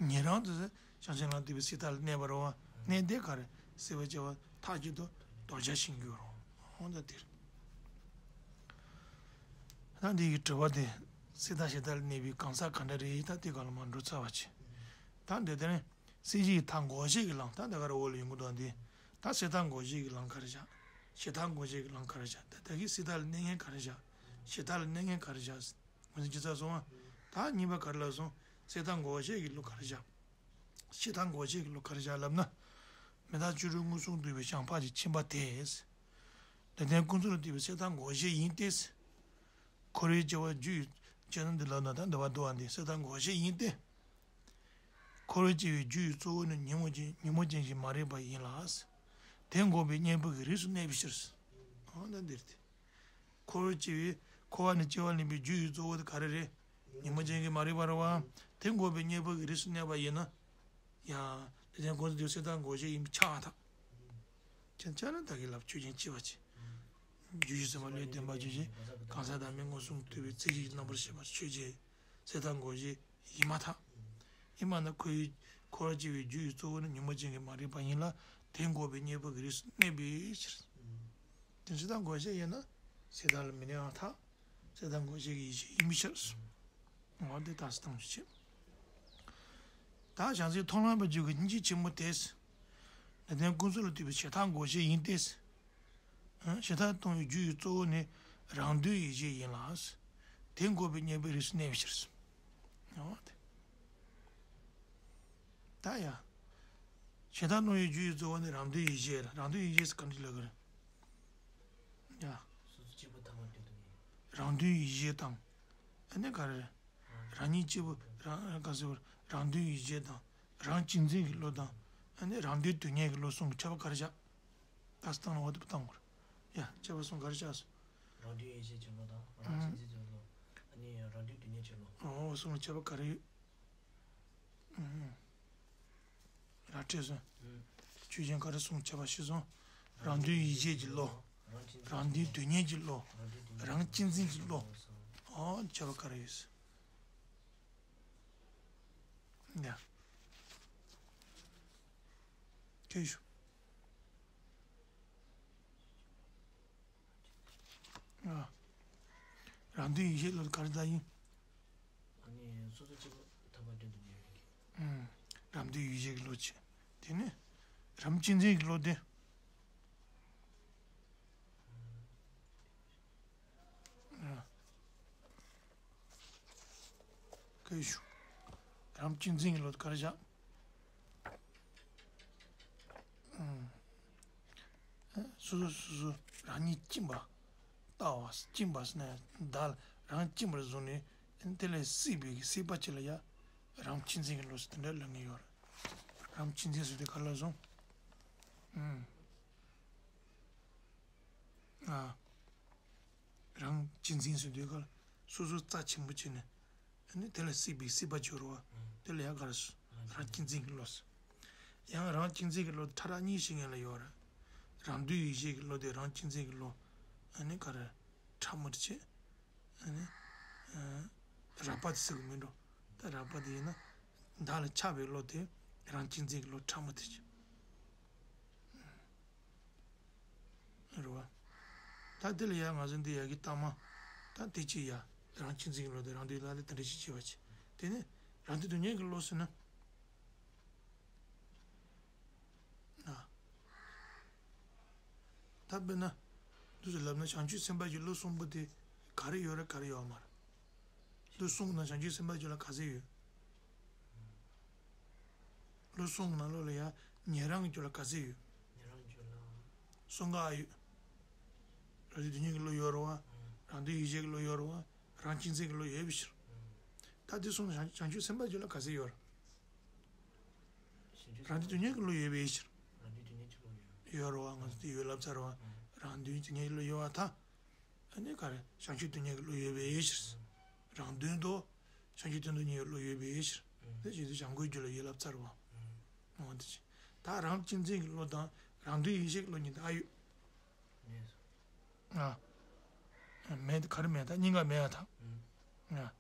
ཉན་རང་དུ་བྱང་སེམས་ལམ་ལ་ལྟོས་པའི་སྲིད་མཐའ་ལ་གནས་པ་རེད་བ། གནས་ཏེ་ག་རེ། སྲིད་པ་སྐྱེ་བ་མཐའ་གཅིག་ཏུ་དོར་བྱ་བྱེད་ཀྱི་ཡོད་རེད། འོ་ད་དེར། ད་འདི་ཡི་དྲི་བ་དེ་སྲིད་མཐའ་ཞེ་དྲག་ལ་གནས་པའི་གང་ཟག་ག་འདྲ་རེད། ད་དེ་ག་ལ་མ་འགྲོ་ཚར་བ་བྱས། ད་འདི་དེ་ནི། སྲིད་ཞིའི་མཐའ་འགོག་བྱེད་ཀྱི་ལམ། ད་ད་ག་རེ་འོག་ལ་ཡོང་གི་འདུག་འདི། ད་སྲིད་མཐའ་འགོག་བྱེད་ཀྱི་ལམ་ག་རེ་བྱ། ཞེ་མཐའ་འགོག་བྱེད་ཀྱི་ལམ་ག་རེ་བྱ། ད་ད་གི་སྲིད་མཐའ་ལ་གནས་མཁན་ག་རེ་བྱ། ཞེ་མཐའ་ལ་གནས་མཁན་ག་རེ་བྱ། ངོས་འཛིན་བྱེད་ཚར་སོང་ང་། ད་གཉིས་པ་ག་རེ་ལབ་སོང་། སྲིད་མཐའ་འགོག་བྱེད་ཀྱི་བློ་ག་རེ་བྱ། ཞེ་མཐའ་འགོག་བྱེད་ཀྱི་བློ་ག་རེ་བྱ་ལབ་ན། མི་རྟག་སྤྱོད་རིག་མངོན་སུམ་རྟོགས་པའི་བྱང་འཕགས་ཀྱི་ཁྱིམ་པ་དེས། ལེགས་ལྡན་ཀུན་རྫོབ་ལ་ལྟོས་པའི་སྲིད་མཐའ་འགོག་བྱེད་ཡིན་ཏེ། འཁོར་བའི་སྐྱེ་བ་རྒྱུ་ཡི་སྐྱེ་ན་འདི་ལབ་ན་ད་འདི་བ་འདུག་བ་འདི་སྲིད་མཐའ་འགོག་བྱེད་ཡིན་ཏེ། འཁོར་བའི་སྐྱེ་བའི་རྒྱུ་ཡི་གཙོ་བོ་ནི་ཉོན་མོངས་ཅན་ཉོན་མོངས་ཅན་གྱི་མ་རིག་པ་ཡིན་ལ། དེ་འགོག་པའི་གཉེན་པོ་གི་རིགས་སུ་གནས་པའི་ཕྱིར། འོ་ན་འདིར་ཏེ། འཁོར་བའི་སྐྱེ་བའི་འཁོར་བ་ནས་སྐྱེ་བ་ལེན་པའི་རྒྱུ་ཡི་གཙོ་བོ་དེ་ག་རེ་རེད། ཉོན་མོངས་ཅན་གྱི་མ་རིག་པ་རེད་བ། དེ་འགོག་པའི་གཉེན་པོ་གི་རིགས་སུ་གནས་པ་ཡིན་ན། ཡང་ལེགས་ལྡན་ཀུན་རྫོབ་དེ་སྲིད་མཐའ་འགོག་བྱེད་ཡིན་པས་ཁྱབ་པར་ཐལ། ཁྱབ་ཁྱབ་ན་ད་གིན་ལབ་ཆོས་ཅན་གཅིག་པ་ཅན། རྒྱུ་ཡི་སེམས་པ་བློས་བརྟན་པ་ཆོས་ཅན། གང་ཟག་བདག་མེད་མངོན་སུམ་རྟོགས་པའི་རྩེ་གཅིག་རྣམ་པར་ཤེས་པ་ཆོས་ཅན། སྲིད་མཐའ་འགོག་བྱེད་ཡིན་མ་ཐག་ཡིན་མ་ན་ཁོའི་འཁོར་བར་སྐྱེ་བའི་རྒྱུ་ཡི་གཙོ་བོ་ནི་ཉོན་མོངས་ཅན་གྱི་མ་རིག་པ་ཡིན་ལ། དེ་འགོག་པའི་གཉེན་པོ་གི་རིགས་སུ་གནས་པའི་ཕྱིར། དེ་སྲིད་མཐའ་འགོག་བྱེད་ཡིན་ན་སྲིད་མཐའ་ལ་མི་གནས་པར་ཐལ། སྲིད་མཐའ་འགོག་བྱེད་ཀྱི་ཡེ་ཤེས་ཡིན་པའི་ཕྱིར། འོ་དེ་ལྟ་སྟངས་ཤིག་བྱེད། ད་བྱང་སེམས་མཐོང་ལམ་པའི་རྒྱུད་ཀྱི་སྙིང་རྗེ་ཆེན་པོ་དེས། ལེགས་ལྡན་ཀུན་རྫོབ་ལ་ལྟོས་པའི་ཞེ་མཐའ་འགོག་བྱེད་ཡིན་ཏེ། ཞེ་མཐའ་གཏོང་བའི་རྒྱུ་ཡི་གཙོ་བོ་ནི་རང་དོན་ཡིད་བྱེད་ཡིན་ལ། དེ་འགོག་པའི་གཉེན་པོའི་རིགས་སུ་གནས་པའི་ཕྱིར། འོ་དེ། ད་ཡ། ཞེ་མཐའ་གཏོང་བའི་རྒྱུ་ཡི་གཙོ་བོ་ནི་རང་དོན་ཡིད་བྱེད་ལ། རང་དོན་ཡིད་བྱེད་ཟེར་ག་འདྲ་ལབ་དགོས་རེད། ཡ། སོ་སོ་གཅིག་པུ་ཐ་མ་སྟོན་དུ་ངེས། རང་དོན་ཡིད་བྱེད་དང་། ཨ་ནི་ག་རེ་རེད། རང་ཉིད་གཅིག་པུ་རང་ག་ཟེར་བ། རང་དོན་ཡིད་བྱེད་དང་། རང་གཅེས་འཛིན་གྱི་བློ་དང་། ཨ་ནི་རང་དོན་དོན་གཉེར་གྱི་བློ་གསུམ་གྱི་ཁྱད་པར་ག་རེ་བཞག་ད་སྟངས་ལ་འོ་དེ་བཏང་བར། ཡ་ཁྱད་པར་གསུམ་ག་རེ་བཞག་སོང་། རང་དོན་ཡིད་བྱེད་ཀྱི་བློ་དང་། རང་གཅེས་འཛིན་གྱི་བློ། ཨ་ནི་རང་དོན་དོན་གཉེར་གྱི་བློ། འོ་གསུམ་ལ་ཁྱད་པར་ག་རེ་ཡོད། ཨུམ། ར་སྤྲད་སོང་། ཨུམ། ཆོས་ཅན་ག་རེ་གསུམ་ཁྱད་པར་ཤེས་སོང་། རང་དོན་ཡིད་བྱེད་ཀྱི་བློ། རང་དོན་དོན་གཉེར་གྱི་བློ། རང་གཅེས་འཛིན་གྱི་བློ། ཨོ་ཁྱད་པར་ག་རེ་ཡོད། ཡ། སྐད་ཞུ། ཨ། རང་དོན་ཡིད་བྱེད་ལ་ག་རེ་ལྟ་ཡིན། ཨ་ནི་སོ་སོ་གཅིག་པུ་ཐ་མ་དོན་དུ་གཉེར་བའི་གི། ཨུམ། རང་དོན་ཡིད་བྱེད་ཀྱི་བློ་བྱེད། དེ་ནི་རང་གཅེས་འཛིན་གྱི་བློ་དེ། ཨ། སྐད་ཞུ། རང་གཅེས་འཛིན་གྱི་བློ་དེ་ག་རེ་བཞག་སོ་སོ་སོ་སོ་རང་ཉིད་གཅེས་པ། ལྟ་བ་གཅེས་པ་ཟེར་ན་བདག་ལ་རང་གཅེས་པར་བཟུང་ནས་དེ་ལས་སྲིད་པའི་སྲིད་པ་ཅིག་ལ་ཡ་རང་གཅེས་འཛིན་གྱི་བློ་ཟེར་དེ་འདྲ་ལབ་ནི་ཡོད་རེད། རང་གཅེས་འཛིན་ཟེར་དུས་ག་ལ་སོང་། ཨུམ། ཨ། རང་གཅེས་འཛིན་ཟེར་དུས་ག་ལ། སོ་སོ་རྩ་ཆེན་པོ་བྱས་ནས། ཨ་ནི་དེ་ལ་སྲིད་པའི་སྲིད་པ་སྦྱོར་བ། དེ་ལ་ཡང་ག་རེ་ཟེར། རང་གཅེས་འཛིན་གྱི་བློ་ཟེར། ཡང་རང་གཅེས་འཛིན་གྱི་བློ་དེ་ཕྲ་རགས་གཉིས་ཤིག་ངེད་ལ་ཡོད་རེད། རང་དོན་ཡིད་བྱེད་ཀྱི་བློ་དེ་རང་གཅེས་འཛིན་གྱི་བློ། ཨ་ནི་ག་རེ། ཕྲ་མོ་དེ་བྱས། ཨ་ནི། ཨ། རགས་པ་དེ་ཟེར་གི་མིན་འགྲོ། ད་རགས་པ་དེ་ཡིན་ན། བདག་ལ་ཆགས་པའི་བློ་དེ། རང་གཅེས་འཛིན་གྱི་བློ་ཕྲ་མོ་དེ་བྱས། རེད་བ། ད་དེ་ལ་ཡ་ང་ཚོ་འདི་ཡ་གི་གཏའ་མ། ད་དེ་ཅི་ཡ། རང་གཅེས་འཛིན་གྱི་བློ་དེ་རང་དོན་ལ་དེ་འདྲ་ཞིག་བྱེད་པ་བྱེད། དེ་ནི། རང་དོན་དོན་གཉེར་གྱི་བློ་ཟེར་ན། ཨ། ད་དཔེར་ན། འདུག་སེ་ལབ་ན་བྱང་ཆུབ་སེམས་དཔའ་གྱི་བློ་གསུམ་པོ་དེ། ག་རེ་ཡོད་རེད་ག་རེ་ཡོད་མ་རེད། བློ་གསུམ་ནང་བྱང་ཆུབ་སེམས་དཔའ་གྱི་ལ་ག་ཚད་ཡོད། བློ་གསུམ་ནང་ལོགས་ལ་ཡང་ཉན་རང་གི་རྒྱུད་ལ་ག་ཚད་ཡོད། ཉན་རང་རྒྱུད་ལ། གསུམ་ཀ་ཡོད། རང་དོན་དོན་གཉེར་གྱི་བློ་ཡོད་རེད་བ། རང་དོན་ཡིད་བྱེད་ཀྱི་བློ་ཡོད་རེད་བ། རང་གཅེས་འཛིན་གྱི་བློ་ཡོད་པའི་ཕྱིར། ད་དེ་གསུམ་བྱང་བྱང་ཆུབ་སེམས་དཔའ་རྒྱུད་ལ་ག་ཚད་ཡོད་རེད། རང་དོན་དོན་གཉེར་གྱི་བློ་ཡོད་པའི་ཕྱིར། ཡོད་རེད་བ། ང་ཚོ་དེ་ཡོད་ལབ་ཚར་བ། རང་དོན་དོན་གཉེར་གྱི་བློ་ཡོད་པ་དང་། ཨ་ནི་ག་རེ། བྱང་ཆུབ་དོན་གཉེར་གྱི་བློ་ཡོད་པའི་ཕྱིར། རང་དོན་དུ། བྱང་ཆུབ་དོན་དུ་གཉེར་བའི་བློ་ཡོད་པའི་ཕྱིར། དེ་བཞིན་དུ་བྱམས་མགོན་རྒྱུད་ལ་ཡོད་ལབ་ཚར་བ། འོ་དེ་བཞིན། ད་རང་གཅེས་འཛིན་གྱི་བློ་དང་རང་དོན་ཡིད་བྱེད་ཀྱི་བློ་གཉིས་ད་ཨ་ཡོད། ཨ། མེད་ག་རེ་མེད་ད་གཉིས་ཀ་མེད་ཨ་ད། ཨ།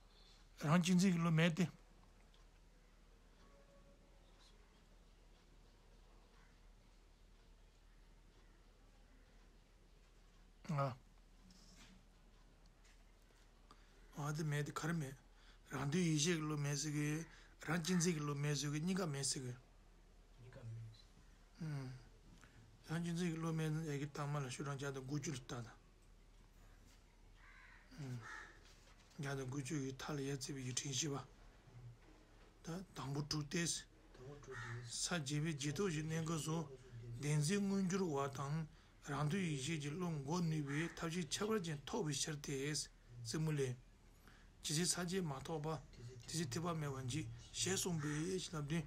རང་གཅེས་འཛིན་གྱི་བློ་མེད་དེ། ཨ། ཨ་དེ་མེད་དེ་ག་རེ་མེད། རང་དོན་ཡིད་བྱེད་ཀྱི་བློ་མེད་ཟེར་གི། རང་གཅེས་འཛིན་གྱི་བློ་མེད་ཟེར་གི་གཉིས་ཀ་མེད་ཟེར་གི། གཉིས་ཀ་མེད། ཨུམ། རང་གཅེས་འཛིན་གྱི་བློ་མེད་ན་ཡ་གི་གཏའ་མ་ལ་ཤོག་གྲངས་བརྒྱ་དང་དགུ་བཅུ་ལ་ལྟ་དང་། ཨུམ། བརྒྱ་དང་དགུ་བཅུ་ཡི་མཐའ་ལ་ཡར་བརྩིས་པའི་ཡིག་ཕྲེང་བཞི་པ། ད་དང་པོ་དྲུག་སྟེ། ས་བརྒྱད་པའི་རྗེས་ཐོབ་ཀྱི་གནས་སྐབས་སུ། བདེན་འཛིན་མངོན་གྱུར་བ་དང་རང་དོན་ཡིད་བྱེད་ཀྱི་བློ་འགོག་ནུས་པའི་ཐབས་ཤེས་ཁྱད་པར་ཅན་ཐོབ་པའི་ཕྱིར་ཏེ། རྩེ་མོ་ལས། ཇི་སྲིད་ས་བརྒྱད་མ་ཐོབ་པ། དེ་སྲིད་ཐེག་པ་མེད་པར་འཇིག་ཞེས་གསུངས་པས་ཞེས་ལབ་དུས།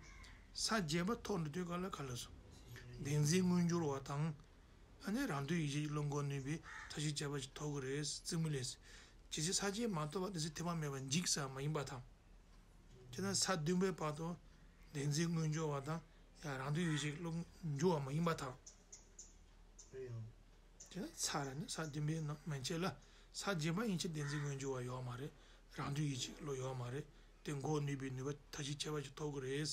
ས་བརྒྱད་པ་ཐོབ་འགྲོ་དུས་ག་ལ་ག་ལ་སོ། བདེན་འཛིན་མངོན་གྱུར་བ་དང་། ཨ་ནི་རང་དོན་ཡིད་བྱེད་ཀྱི་བློ་འགོག་ནུས་པའི་ཐབས་ཤེས་ཁྱད་པར་ཅན་ཐོབ་ཀྱི་རེད། རྩེ་མོ་ལས། ཇི་སྲིད་ས་བརྒྱད་མ་ཐོབ་པ་དེ་སྲིད་ཐེག་པ་མེད་པར་འཇིག་ཟེར་བ་མ་ཡིན་པར་ཐལ། དེ་ན་ས་བདུན་པའི་བར་དུ་བདེན་འཛིན་མངོན་གྱུར་བ་དང་ཡང་རང་དོན་ཡིད་བྱེད་ཀྱི་བློ་འགྱུར་བ་མ་ཡིན་པར་ཐལ། དེ་ན་ཚར་ནི་ས་བདུན་པའི་ནང་མན་ཆད་ལ་ས་བརྒྱད་པ་ཡན་ཆད་བདེན་འཛིན་མངོན་གྱུར་བ་ཡོད་མ་རེད། རང་དོན་ཡིད་བྱེད་ཀྱི་བློ་ཡོད་མ་རེད། དེ་འགོག་ནུས་པའི་ནུས་པ་ཐབས་ཤེས་ཁྱད་པར་ཅན་ཐོབ་ཀྱི་རེད།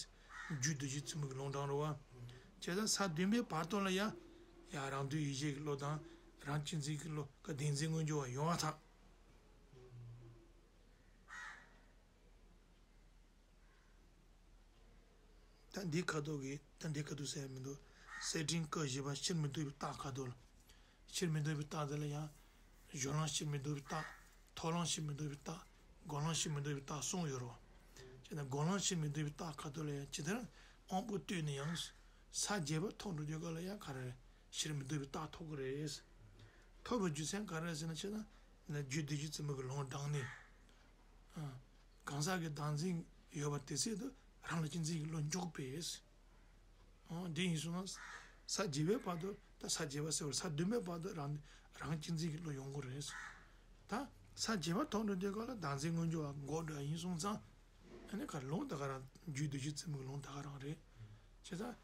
རྒྱུད་སྡེ་བཞི་རྩེ་མོ་གི་ལུང་དྲངས་རེད་བ། བྱས་ཙང་ས་བདུན་པའི་བར་དུ་ལ་ཡང་ཡང་རང་དོན་ཡིད་བྱེད་ཀྱི་བློ་དང་རང་གཅེས་འཛིན་གྱི་བློ་ཀ་བདེན་འཛིན་མངོན་གྱུར་བ་ཡོང་བ་ཐལ། ད་འདི་ཁ་ཐོག་གི་ད་འདི་ཁ་ཐོག་ཟེར་ཡ་མི་འདུག་གསེར་ཕྲེང་ཀ་བཞི་པ་ཕྱིར་མི་ལྡོག་པའི་རྟགས་ཁ་ཐོག་ལ། ཕྱིར་མི་ལྡོག་པའི་རྟགས་དེ་ལ་ཡང་། སྦྱོར་ལམ་ཕྱིར་མི་ལྡོག་པའི་རྟགས། ཐོབ་ལམ་ཕྱིར་མི་ལྡོག་པའི་རྟགས། འགོག་ལམ་ཕྱིར་མི་ལྡོག་པའི་རྟགས་གསུམ་ཡོད་རེད་བ། བྱས་ན་འགོག་ལམ་ཕྱིར་མི་ལྡོག་པའི་རྟགས་ཁ་ཐོག་ལ་ཡང་ཇི་ལྟར་དབང་པོ་རྟོལ་ནས་ཡང་། ས་བརྒྱད་པ་ཐོབ་འགྲོ་དུས་ག་ལ་ཡང་ག་རེ་རེད། ཕྱིར་མི་ལྡོག་པའི་རྟགས་ཐོབ་ཀྱི་རེད། ཐོབ་པའི་རྒྱུ་མཚན་ག་རེ་རེད་ཟེར་ན་བྱས་ན། རྒྱུད་སྡེ་བཞི་རྩེ་མོ་གི་ལུང་དྲངས་ནས། གང་ཟག་གི་བདག་འཛིན་ཡོད་པ་དེ་སྲིད་དུ་རང་ལ་གཅེས་འཛིན་གྱི་བློ་འཇུག་པས། འོ་འདི་ཡིན་སོང་ན། ས་བརྒྱད་པའི་བར་དུ་ད་ས་བརྒྱད་པ་ཟེར་བར་ས་བདུན་པའི་བར་དུ་རང་རང་གཅེས་འཛིན་གྱི་བློ་ཡོང་གི་རེད། ད་ས་བརྒྱད་པ་ཐོབ་འགྲོ་དུས་སྐབས་ལ་བདག་འཛིན་མངོན་གྱུར་བ་འགོག་འགྲོ་བ་ཡིན་སོང་ཙང་། ཨ་ནི་ག་ལུང་ད་ག་རང་རྒྱུད་སྡེ་བཞི་རྩེ་མོ་གི་ལུང་ད་ག་རང་རེད། བྱས་ཙང་།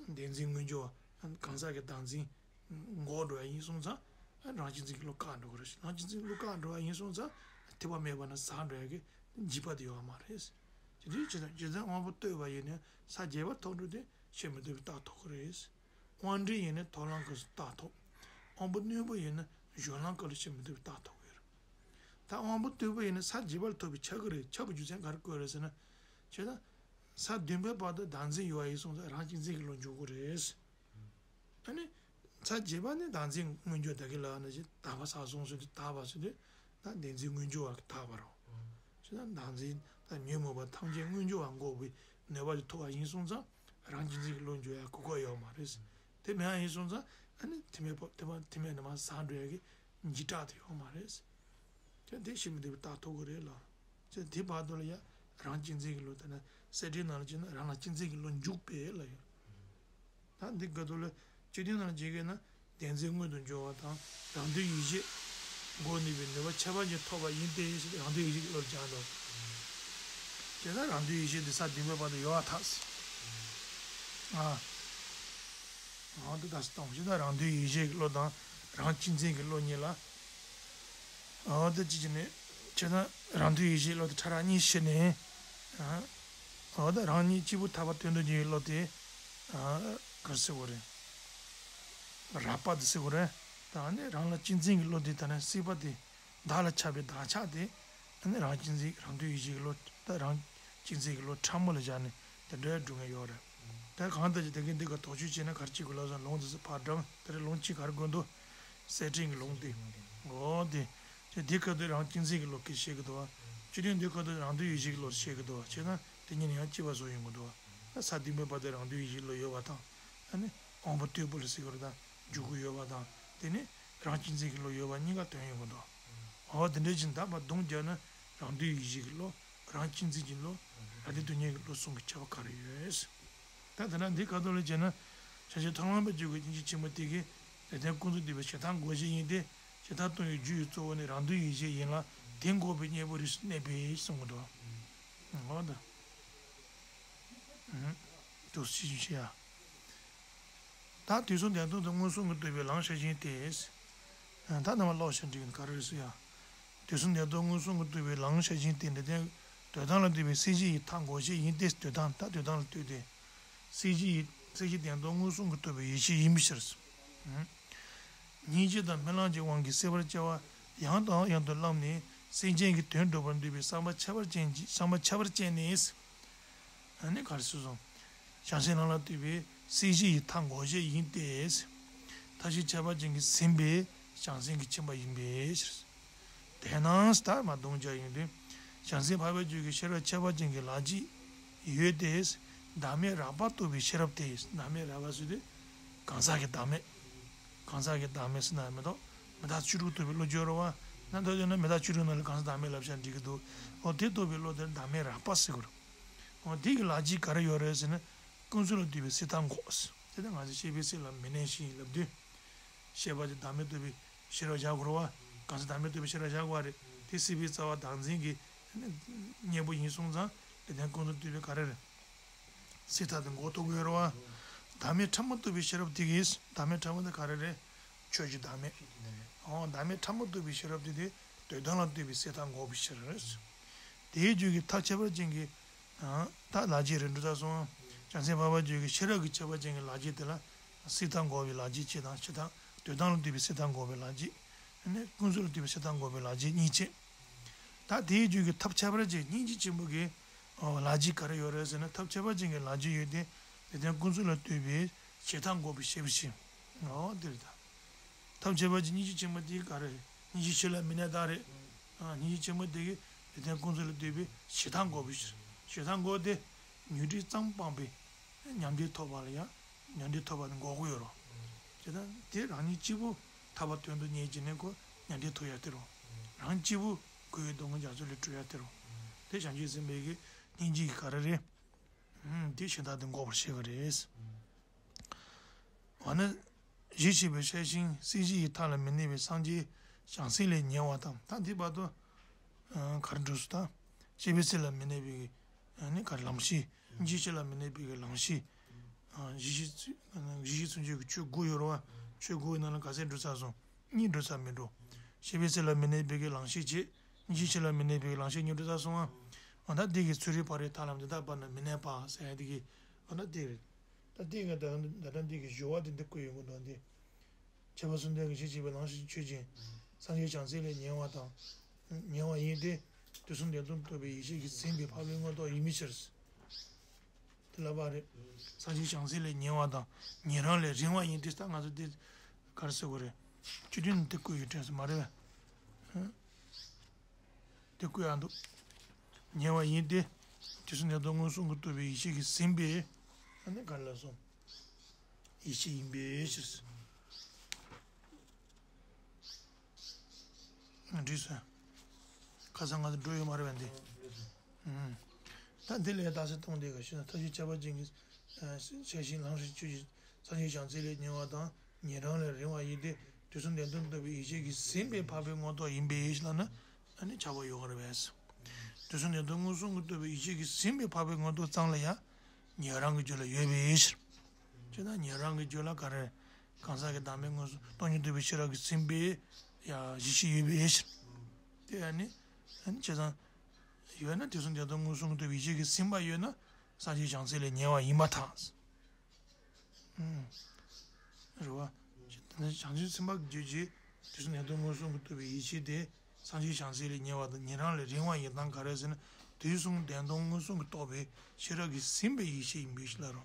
བདེན་འཛིན་མངོན་གྱུར་བ། གང་ཟག་གི་བདག་འཛིན། འགོག་འགྲོ་བ་ཡིན་སོང་ཙང་། རང་གཅེས་འཛིན་གྱི་བློ་བཀག་འགྲོ་གི་རེད། རང་གཅེས་འཛིན་གྱི་བློ་བཀག་འགྲོ་བ་ཡིན་སོང་ཙང་། ཐེག་པ་མེད་པ་ན་ཟག་འགྲོ་ཡ་གི་འཇིགས་པ་དེ་ཡོད་མ་རེད། དེ་དུས་ཇི་ལྟར་ཇི་ལྟར་དབང་པོ་རྟོལ་བ་ཡིན་ནའི་ས་བརྒྱད་པ་ཐོབ་འགྲོ་དུས་ཕྱིར་མི་ལྡོག་པའི་རྟགས་ཐོབ་ཀྱི་རེད། དབང་འབྲིང་ཡིན་ནའི་ཐོབ་ལམ་སྐབས་སུ་རྟགས་ཐོབ། དབང་པོ་རྣོན་པོ་ཡིན་ན་སྦྱོར་ལམ་སྐབས་ལ་ཕྱིར་མི་ལྡོག་པའི་རྟགས་ཐོབ་ཀྱི་རེད། ད་དབང་པོ་རྟུལ་པོ་ཡིན་ན་ས་བརྒྱད་པ་ལ་ཐོབ་པའི་ཆགས་ཀྱི་རེད། ཆགས་པའི་རྒྱུ་མཚན་ག་རེ་བཀོད་རེད་ཟེར་ན། ཇི་ལྟར། ས་བདུན་པའི་བར་དུ་བདག་འཛིན་ཡོད་པ་ཡིན་སོང་ཙང་རང་གཅེས་འཛིན་གྱི་བློ་འཇུག་གི་རེད། ཨ་ནི། ས་བརྒྱད་པ་ནི་བདག་འཛིན་མངོན་གྱུར་ད་གི་ལ་ནི་ཅི་དག་པ་ས་གསུངས་ཟེར་དུས་དག་པ་ཟེར་དུས་ད་བདེན་འཛིན་མངོན་གྱུར་བ་གི་དག་པ་རོ། ཅི་ད་བདག་འཛིན་ད་ཉོན་མོངས་པ་ཐམས་ཅད་མངོན་གྱུར་བ་འགོག་པའི་ནུས་པ་ཅིག་ཐོབ་པ་ཡིན་སོང་ཙང་རང་གཅེས་འཛིན་གྱི་བློ་འཇུག་ཡ་གོ་སྐབས་ཡོད་མ་རེད། དེ་མེད་པ་ཡིན་སོང་ཙང་ཨ་ནི་དེ་མེད་པ་དེ་མ་དེ་མེད་ན་མ་ཟག་འགྲོ་ཡ་གི་འཇིགས་སྐྲག་དེ་ཡོད་མ་རེད། ཅེས་དེ་ཤེས་མི་བདེ་བའི་རྟགས་ཐོབ་ཀྱི་རེད་ལ། ཅེས་དེ་བར་དུ་ལ་ཡང་རང་གཅེས་འཛིན་གྱི་བློ་དེ་ནི་གསེར་ཕྲེང་ནང་ལ་བྱས་ན་རང་ལ་གཅེས་འཛིན་གྱི་བློ་འཇུག་པས་ལ་ཡོད། ད་འདི་ག་དུ་ལ་སྤྱི་དོན་ནང་ལ་བྱེད་ཀྱི་ན་བདེན་འཛིན་མངོན་དུ་འགྱུར་བ་དང་རང་དོན་ཡིད་བྱེད། འགོག་ནུས་པའི་ནུས་པ་ཁྱད་པར་ཅན་ཐོབ་པ་ཡིན་ཏེ་ཞེས་རང་དོན་ཡིད་བྱེད་ཀྱི་བློ་སྦྱར་ནུག་དེ་ལྟར་རང་དོན་ཡིད་བྱེད་དེ་ས་བདུན་པའི་བར་དུ་ཡོད་པར་ཐལ། ཨ། འོ་དེ་ལྟར་སྟོང་ཞེས་དང་རང་དོན་ཡིད་བྱེད་ཀྱི་བློ་དང་རང་གཅེས་འཛིན་གྱི་བློ་གཉིས་ལ། འོ་དེ་གཅིག་བྱས་ནས་ཁྱེད་རང་རང་དོན་ཡིད་བྱེད་བློ་དེ་ཕྲ་རགས་གཉིས་ཕྱེ་ནས། འོ་ད་རང་ཉིད་གཅིག་པུ་ཐར་པ་དོན་དུ་གཉེར་བའི་བློ་དེ། ག་རེ་ཟེར་དགོས་རེད། རགས་པ་དེ་ཟེར་དགོས་རེད། ད་ནི་རང་ལ་གཅེས་འཛིན་གྱི་བློ་དེ་ད་ནི་སྲིད་པ་དེ། བདག་ལ་ཆགས་པའི་བདག་ཆགས་དེ། ཨ་ནི་རང་གཅེས་འཛིན་རང་དོན་ཡིད་བྱེད་ཀྱི་བློ་ད་རང་གཅེས་འཛིན་གྱི་བློ་ཕྲ་མོ་ལ་བཞག་ནས་དེ་འདྲའི་སྒྲུབ་མཁན་ཡོད་རེད། ད་གང་ལྟར་ཅིག་དེ་གའི་འདི་ག་དོགས་གཅོད་བྱས་ན་ག་རེ་བྱེད་དགོས་ལབ་སོང་ལུང་དེ་ཚོ་ཕར་དྲངས་དེ་རིང་ལུང་གཅིག་ག་རེ་དགོས་འདུག་གསེར་ཕྲེང་གི་ལུང་དེ། འོ་དེ། ཅེས་འདི་ཁ་ཐུག་རང་གཅེས་འཛིན་གྱི་བློ་སྐད་བཤད་ཀྱི་འདུག་བ། སྤྱི་དོན་འདི་ཁ་ཐུག་རང་དོན་ཡིད་བྱེད་ཀྱི་བློ་བཤད་ཀྱི་འདུག་བ་བྱས་ན་དེ་གཉིས་ནི་ཡང་གཅིག་པ་བཟོ་ཡོང་གི་འདུག་བ། ས་བདུན་པའི་བར་དུ་རང་དོན་ཡིད་བྱེད་ཀྱི་བློ་ཡོད་པ་དང་། ཨ་ནི། དབང་པོ་རྟུལ་པོ་ལ་ཟེར་གྱི་རེད་དང་འཇུག་སྒོ་ཡོད་པ་དང་དེ་ནི་རང་གཅེས་འཛིན་གྱི་བློ་ཡོད་པ་གཉིས་ཀ་དོན་ཡོང་གི་འདུག་འོ་དེ་འདྲའི་ཕྱིར་ད་བར་སྡོམ་རྒྱག་ན་རང་དོན་ཡིད་བྱེད་ཀྱི་བློ་རང་གཅེས་འཛིན་གྱི་བློ་རང་དོན་དུ་གཉེར་གྱི་བློ་གསུམ་གྱི་ཁྱད་པར་ག་རེ་ཡོད། ད་དེ་ན་འདི་ཁ་ཐུག་ལ་བྱས་ན་བྱང་ཆུབ་ཐབས་ལམ་པའི་རྒྱུད་ཀྱི་སྙིང་རྗེ་ཆེན་པོ་དེ་གིས་ལེགས་ལྡན་ཀུན་རྫོབ་འདུས་པའི་བྱེ་བྲག་འགོག་བྱེད་ཡིན་ཏེ། བྱེ་བྲག་སྟོང་པའི་རྒྱུ་ཡི་གཙོ་བོ་ནི་རང་དོན་ཡིད་བྱེད་ཡིན་ལ་དེ་འགོག་པའི་གཉེན་པོ་རིགས་སུ་གནས་པས་གསུངས་ཀྱི་འདུག་འོ་ད། དུ་སྲིད་ཞུ་ཡ། ད་དུས་གསུམ་བདེན་སྟོང་དུ་མངོན་སུམ་གྱིས་རྟོགས་པའི་ལམ་ཤེས་བཞིན་ཏེ། ད་རྣམ་པ་ཀློག་ཤེས་འགྲིག་ག་རེ་རེད་ཟེར་ཡ། དུས་གསུམ་བདེན་སྟོང་མངོན་སུམ་གྱིས་རྟོགས་པའི་ལམ་ཤེས་བཞིན་ཏེ་འདི་དོན་དོན་དམ་ལ་ལྟོས་པའི་སྲིད་ཞི་ཡི་མཐའ་འགོག་བྱེད་ཡིན་ཏེ་དོན་དམ་ད་དོན་དམ་ལ་ལྟོས་ཏེ། སྲིད་ཞི་ཡི་སྲིད་ཞི་བདེན་སྟོང་མངོན་སུམ་གྱིས་རྟོགས་པའི་ཡེ་ཤེས་ཡིན་པའི་ཕྱིར། སྙིང་རྗེ་དང་སྨོན་ལམ་གྱི་དབང་གིས་སྲིད་པར་སྐྱེ་བ་ཡང་དང་ཡང་དུ་བླངས་ནས་སེམས་ཅན་གྱི་དོན་སྒྲུབ་པར་འདོད་པའི་བསམ་པ་ཁྱད་པར་ཅན་གྱི་བསམ་པ་ཁྱད་པར་ཅན་ནི། ཨ་ནི་ག་རེ་ཟེར་སོང་། བྱང་སེམས་ལམ་ལ་ལྟོས་པའི་སྲིད་ཞི་ཡི་མཐའ་འགོག་བྱེད་ཡིན་ཏེ། ཐབས་ཤེས་ཁྱད་པར་ཅན་གྱིས་ཟིན་པའི་བྱང་སེམས་ཀྱི་ཁྱིམ་པ་ཡིན་པའི་ཕྱིར། དེས་ན་ད་མ་སྡོམ་རྒྱག་ཡིན་ཏེ། བྱང་སེམས་འཕགས་པའི་རྒྱུད་ཀྱི་ཤེས་རབ་ཁྱད་པར་ཅན་གྱི་ལག་རྗེས་ཡོད་དེ། བདག་མེད་རགས་པ་རྟོགས་པའི་ཤེས་རབ་སྟེ། བདག་མེད་རགས་པ་ཟེར་དུས། གང་ཟག་གི་བདག་མེད། གང་ཟག་གི་བདག་མེད་ཟེར་ན་མི་འདུག་མི་རྟག་བཅུ་དྲུག་རྟོགས་པའི་བློ་སྦྱོར་བ། ན་ད་དོན་ན་མི་རྟག་བཅུ་དྲུག་ནང་ལ་གང་ཟག་བདག་མེད་ལབ་བྱ་འགྲིག་གི་འདུག་འོ་དེ་རྟོགས་པའི་བློ་དེར་བདག་མེད་རགས་པ་ཟེར་གི་རེད། འོ་དེ་གི་ལག་རྗེས་ག་རེ་ཡོད་རེད་ཟེར་ན། ཀུན་རྫོབ་ལ་ལྟོས་པའི་སྲིད་མཐའ་འགོག་དེ་ལྟར་ང་ཚོས་ཤེས་པའི་སྲིད་ལ་མི་གནས་ཤིང་ལབ་དུས། ཤེས་པ་དེ་བདག་མེད་རྟོགས་པའི་ཤེས་རབ་བཞག་དགོས་རེད་བ། གང་ཟག་བདག་མེད་རྟོགས་པའི་ཤེས་རབ་བཞག་དགོས་པ་རེད། དེ་སྲིད་པའི་རྩ་བ་བདག་འཛིན་གྱི་གཉེན་པོ་ཡིན་སོང་ཙང་ལེགས་ལྡན་ཀུན་རྫོབ་ལྟོས་པའི་ག་རེ་རེད། སྲིད་མཐའ་དེ་འགོག་ཐུབ་ཀྱི་ཡོད་རེད་བ། བདག་མེད་ཕྲ་མོ་རྟོགས་པའི་ཤེས་རབ་དེ་གིས་བདག་མེད་ཕྲ་མོ་དེ་ག་རེ་རེད། ཆོས་ཀྱི་བདག་མེད། འོ་བདག་མེད་ཕྲ་མོ་རྟོགས་པའི་ཤེས་རབ་དེ་དེ་དོན་དམ་ལ་ལྟོས་པའི་སྲིད་མཐའ་འགོག་པའི་ཕྱིར། དེའི་རྒྱུད་ཀྱི་ཐབས་ཁྱད་པར་ཅན་གྱི། ད་ལག་རྗེས་རེད་འགྲོ་ཚར་སོང་། བྱང་སེམས་འཕགས་པ་རྒྱུད་ཀྱི་ཤེས་རབ་ཀྱི་ཁྱད་པར་ཅན་གྱི་ལག་རྗེས་དེ་ལ། སྲིད་མཐའ་འགོག་པའི་ལག་རྗེས་ཅེས་དང་ཕྱི་དང་དོན་དམ་ལ་ལྟོས་པའི་སྲིད་མཐའ་འགོག་པའི་ལག་རྗེས། ནི་ཀུན་རྫོབ་ལ་ལྟོས་པའི་སྲིད་མཐའ་འགོག་པའི་ལག་རྗེས་གཉིས་བྱས། ད་དེའི་རྒྱུད་ཀྱི་ཐབས་ཁྱད་པར་ཅན་སྙིང་རྗེ་ཆེན་པོ་གི། ལག་རྗེས་ག་རེ་ཡོད་རེད་ཟེར་ན་ཐབས་ཁྱད་པར་ཅན་གྱི་ལག་རྗེས་ཡོད་དེ། ལེགས་ལྡན་ཀུན་རྫོབ་ལ་ལྟོས་པའི་བྱེ་བྲག་འགོག་པའི་ཤེས་པ་ཕྱིར། འོ་དེ་རེད་ད། ཐབས་ཁྱད་པར་ཅན་སྙིང་རྗེ་ཆེན་པོ་དེ་ག་རེ། སྙིང་རྗེ་ཆེ་ལ་མི་གནས་དག་རེད། ཨ་སྙིང་རྗེ་ཆེན་པོ་དེ་གིས་ལེགས་ལྡན་ཀུན་རྫོབ་ལ་ལྟོས་པའི་བྱེ་བྲག་འགོག་པའི་ཕྱིར། བྱེ་བྲག་འགོག་དེ། ཉོན་སྒྲིབ་ཙམ་སྤངས་པའི་ཉམས་འདྲེས་ཐོབ་པ་ལ་ཡང་ཉམས་འདྲེས་ཐོབ་པ་ནི་འགོག་གི་ཡོད་རེད། བྱས་ཙང་དེ་རང་ཉིད་གཅིག་པུ་ཐར་པ་དོན་དུ་གཉེར་གྱི་ནི་ཁོ་ཉམས་འདྲེས་ཐོབ་ཡ་དེ་རེད། རང་གཅིག་པུ་གོས་སྡུག་བསྔལ་རྒྱ་མཚོ་ལས་གྲོལ་ཡ་དེ་རེད། དེ་བྱང་ཆུབ་སེམས་དཔའི་གི་སྙིང་རྗེ་གི་ག་རེ་རེད། དེ་གཞན་དག་དེ་འགོག་པར་བྱེད་ཀྱི་རེད། འོ་ན། གཞི་ཤེས་པའི་ཤེས་བཞིན་སྲིད་ཞི་ཡི་མཐའ་ལ་མི་གནས་པའི་སངས་རྒྱས་བྱང་སེམས་ལས་ཉེ་བ་དང་ད་འདི་བར་དུ། ག་རེ་འགྲོ་སོང་ད། ཤེས་པའི་སྲིད་ལ་མི་གནས་པའི་ནི་ག་རེ་ལམ་ཤེས། གཞི་ཤེས་ལ་མི་གནས་པའི་ལམ་ཤེས། གཞི་ཤེས་གཞི་ཤེས་མཚོན་བྱེད་ཀྱི་ཆོས་དགུ་ཡོད་རེད་བ། ཆོས་དགུ་ཡི་ནང་ལ་ག་ཚད་འགྲོ་ཚར་སོང་། གཉིས་འགྲོ་ས་མི་འགྲོ། ཤེས་པའི་སྲིད་ལ་མི་གནས་པའི་གི་ལམ་ཤེས་བྱས། གཞི་ཤེས་ལ་མི་གནས་པའི་གི་ལམ་ཤེས་གཉིས་འགྲོ་ཚར་སོང་ཨ། འོ་ད་འདི་གི་ཚུལ་ཁྲིམས་ཕ་རོལ་ཐར་ལམ་འདི་དག་པ་ན་མི་གནས་པ་ཟེར་ཡ་འདི་གི་འོ་ད་འདི་རེད། ད་འདི་གི་ད་ད་ལྟ་འདི་གི་སྦྱོར་བ་དེ་འདི་བཀོད་ཡོང་གི་འདུག་འདི། ཁྱད་པར་གསུམ་ལྡན་གྱི་གཞི་ཤེས་པའི་ལམ་ཤེས་ཆོས་ཅན། སངས་རྒྱས་བྱང་སེམས་ལས་ཉེ་བ་དང་། ཉེ་བ་ཡིན་ཏེ། དུས་གསུམ་བདེན་སྟོང་རྟོགས་པའི་ཡེ་ཤེས་ཀྱིས་ཟིན་པའི་འཕགས་པའི་མངོན་རྟོགས་ཡིན་པའི་ཕྱིར། དེ་ལབ་པ་རེད། སངས་རྒྱས་བྱང་སེམས་ལས་ཉེ་བ་དང་ཉན་རང་ལས་རིང་བ་ཡིན་ཏེ་ད་ང་ཚོ་འདི་ག་རེ་ཟེར་དགོས་རེད། སྤྱི་དོན་ནི་དེ་བཀོད་ཡོད་དྲན་སོང་མ་རེད་པས། དེ་བཀོད་ཡག་འདུག་ཉེ་བ་ཡིན་ཏེ། དུས་གསུམ་བདེན་སྟོང་མངོན་སུམ་གྱིས་རྟོགས་པའི་ཡེ་ཤེས་ཀྱིས་ཟིན་པས། ཨ་ནི་ག་རེ་ལབ་སོང་། ཡེ་ཤེས་ཡིན་པའི་ཕྱིར། འགྲིག་སོང་། ཁ་སང་ང་ཚོ་འགྲོ་ཡོད་མ་རེད་པས་འདི། ཨུམ། ད་འདི་ལས་རྟགས་གསལ་སྟོང་དེ་ག་ཤེས་ན་ཐབས་ཤེས་ཁྱད་པར་ཅན་གྱི། ཤེས་བཞིན་ལམ་ཤེས་ཆོས་ཅན། སངས་རྒྱས་བྱང་སེམས་ལས་ཉེ་བ་དང་ཉན་རང་ལས་རིང་བ་ཡིན་ཏེ། དུས་གསུམ་བདེན་སྟོང་རྟོགས་པའི་ཡེ་ཤེས་ཀྱིས་ཟིན་པའི་འཕགས་པའི་མངོན་རྟོགས་ཡིན་པའི་ཕྱིར་ལབ་ན་ཨ་ནི་ཁྱབ་པ་ཡོད་ག་རེ་བས། དུས་གསུམ་བདེན་སྟོང་མངོན་སུམ་གྱིས་རྟོགས་པའི་ཡེ་ཤེས་ཀྱིས་ཟིན་པའི་འཕགས་པའི་མངོན་རྟོགས་ཙམ་ལ་ཡང་ཉན་རང་གི་རྒྱུད་ལ་ཡོད་པའི་ཕྱིར། ཅེ་ན་ཉན་རང་གི་རྒྱུད་ལ་ག་རེ། གང་ཟག་གི་བདག་མེད་མངོན་སུམ་སྟོང་ཉིད་རྟོགས་པའི་ཤེས་རབ་ཀྱིས་ཟིན་པའི་ཡ་ཡེ་ཤེས་ཡོད་པའི་ཕྱིར། དེ་ཨ་ནི་ཨ་ནི་བྱས་ཙང་། ཡོད་ན་དུས་གསུམ་བདེན་སྟོང་མངོན་སུམ་གྱིས་རྟོགས་པའི་ཡེ་ཤེས་ཀྱིས་ཟིན་པ་ཡོད་ན་སངས་རྒྱས་བྱང་སེམས་ལས་ཉེ་བ་ཡིན་པར་ཐལ། རེད་བ། བྱང་ཆུབ་སེམས་དཔའ་རྒྱུད་ཀྱི་དུས་གསུམ་བདེན་སྟོང་མངོན་སུམ་གྱིས་རྟོགས་པའི་ཡེ་ཤེས་དེ་སངས་རྒྱས་བྱང་སེམས་ལས་ཉེ་བ་དང་ཉན་རང་ལས་རིང་བ་ཡིན་སྟངས་ག་རེ་ཟེར་ན། དུས་གསུམ་བདེན་སྟོང་མངོན་སུམ་གྱིས་རྟོགས་པའི་ཤེས་རབ་ཀྱིས་ཟིན་པའི་ཡེ་ཤེས་ཡིན་པའི་ཕྱིར་ལ་རོ།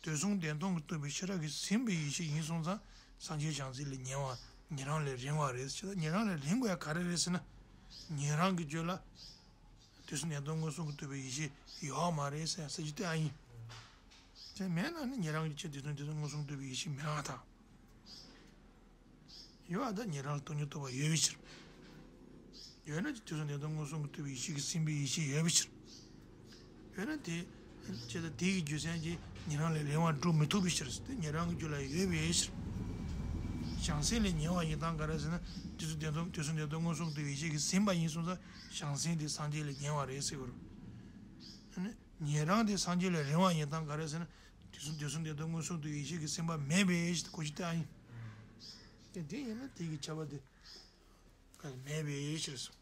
དུས་གསུམ་བདེན་སྟོང་གིས་རྟོགས་པའི་ཤེས་རབ་ཀྱིས་ཟིན་པའི་ཡེ་ཤེས་ཡིན་སོང་ཙང་སངས་རྒྱས་བྱང་སེམས་ལས་ཉེ་བ། ཉན་རང་ལས་རིང་བ་རེད་ཟེར། ད་ཉན་རང་ལས་རིང་དགོས་ཡ་ག་རེ་རེད་ཟེར་ན། ཉན་རང་གི་རྒྱུད་ལ། དུས་གསུམ་བདེན་སྟོང་མངོན་སུམ་གྱིས་རྟོགས་པའི་ཡེ་ཤེས་ཡོད་མ་རེད་ཟེར་ཟེར་གྱི་དེ་ཨ་ཡིན། དེ་མེད་ན་ནི་ཉན་རང་གི་ཕྱིར་དུས་གསུམ་བདེན་སྟོང་མངོན་སུམ་གྱིས་རྟོགས་པའི་ཡེ་ཤེས་མེད་པར་ཐལ། ཡོད་པ་ད་ཉན་རང་ལ་སྟོང་ཉིད་རྟོགས་པ་ཡོད་པའི་ཕྱིར། ཡོད་ན་དུས་གསུམ་བདེན་སྟོང་མངོན་སུམ་གྱིས་རྟོགས་པའི་ཡེ་ཤེས་ཀྱིས་ཟིན་པའི་ཡེ་ཤེས་ཡོད་པའི་ཕྱིར། ཡོད་ན་དེ། ཅེས་དང་དེ་ཡི་རྒྱུ་མཚན་གྱིས་ཉན་རང་ལས་རིང་བར་སྒྲུབ་མི་ཐུབ་པའི་ཕྱིར། དེ་ཉན་རང་གི་རྒྱུད་ལ་ཡོད་པའི་ཕྱིར། བྱང་སེམས་ལས་ཉེ་བ་ཡིན་སྟངས་ག་རེ་ཟེར་ན། དུས་གསུམ་བདེན་སྟོང་དུས་གསུམ་བདེན་སྟོང་མངོན་སུམ་གྱིས་རྟོགས་པའི་ཡེ་ཤེས་ཀྱིས་ཟིན་པ་ཡིན་སོང་ཙང་བྱང་སེམས་དེ་སངས་རྒྱས་ལས་ཉེ་བ་རེད་ཟེར་དགོས་རེད། ཨ་ནི་ཉན་རང་དེ་སངས་རྒྱས་ལས་རིང་བ་ཡིན་སྟངས་ག་རེ་ཟེར་ན། དུས་གསུམ་དུས་གསུམ་བདེན་སྟོང་མངོན་སུམ་གྱིས་རྟོགས་པའི་ཡེ་ཤེས་ཀྱིས་ཟིན་པ་མེད་པའི་ཕྱིར་དེ་གོ་རྒྱུ་དེ་ཨ་ཡིན། དེ་དེ་ཡིན་ན་དེ་གི་ཁྱབ་པ་དེ་ག་མེད་པའི་ཕྱིར་སོ།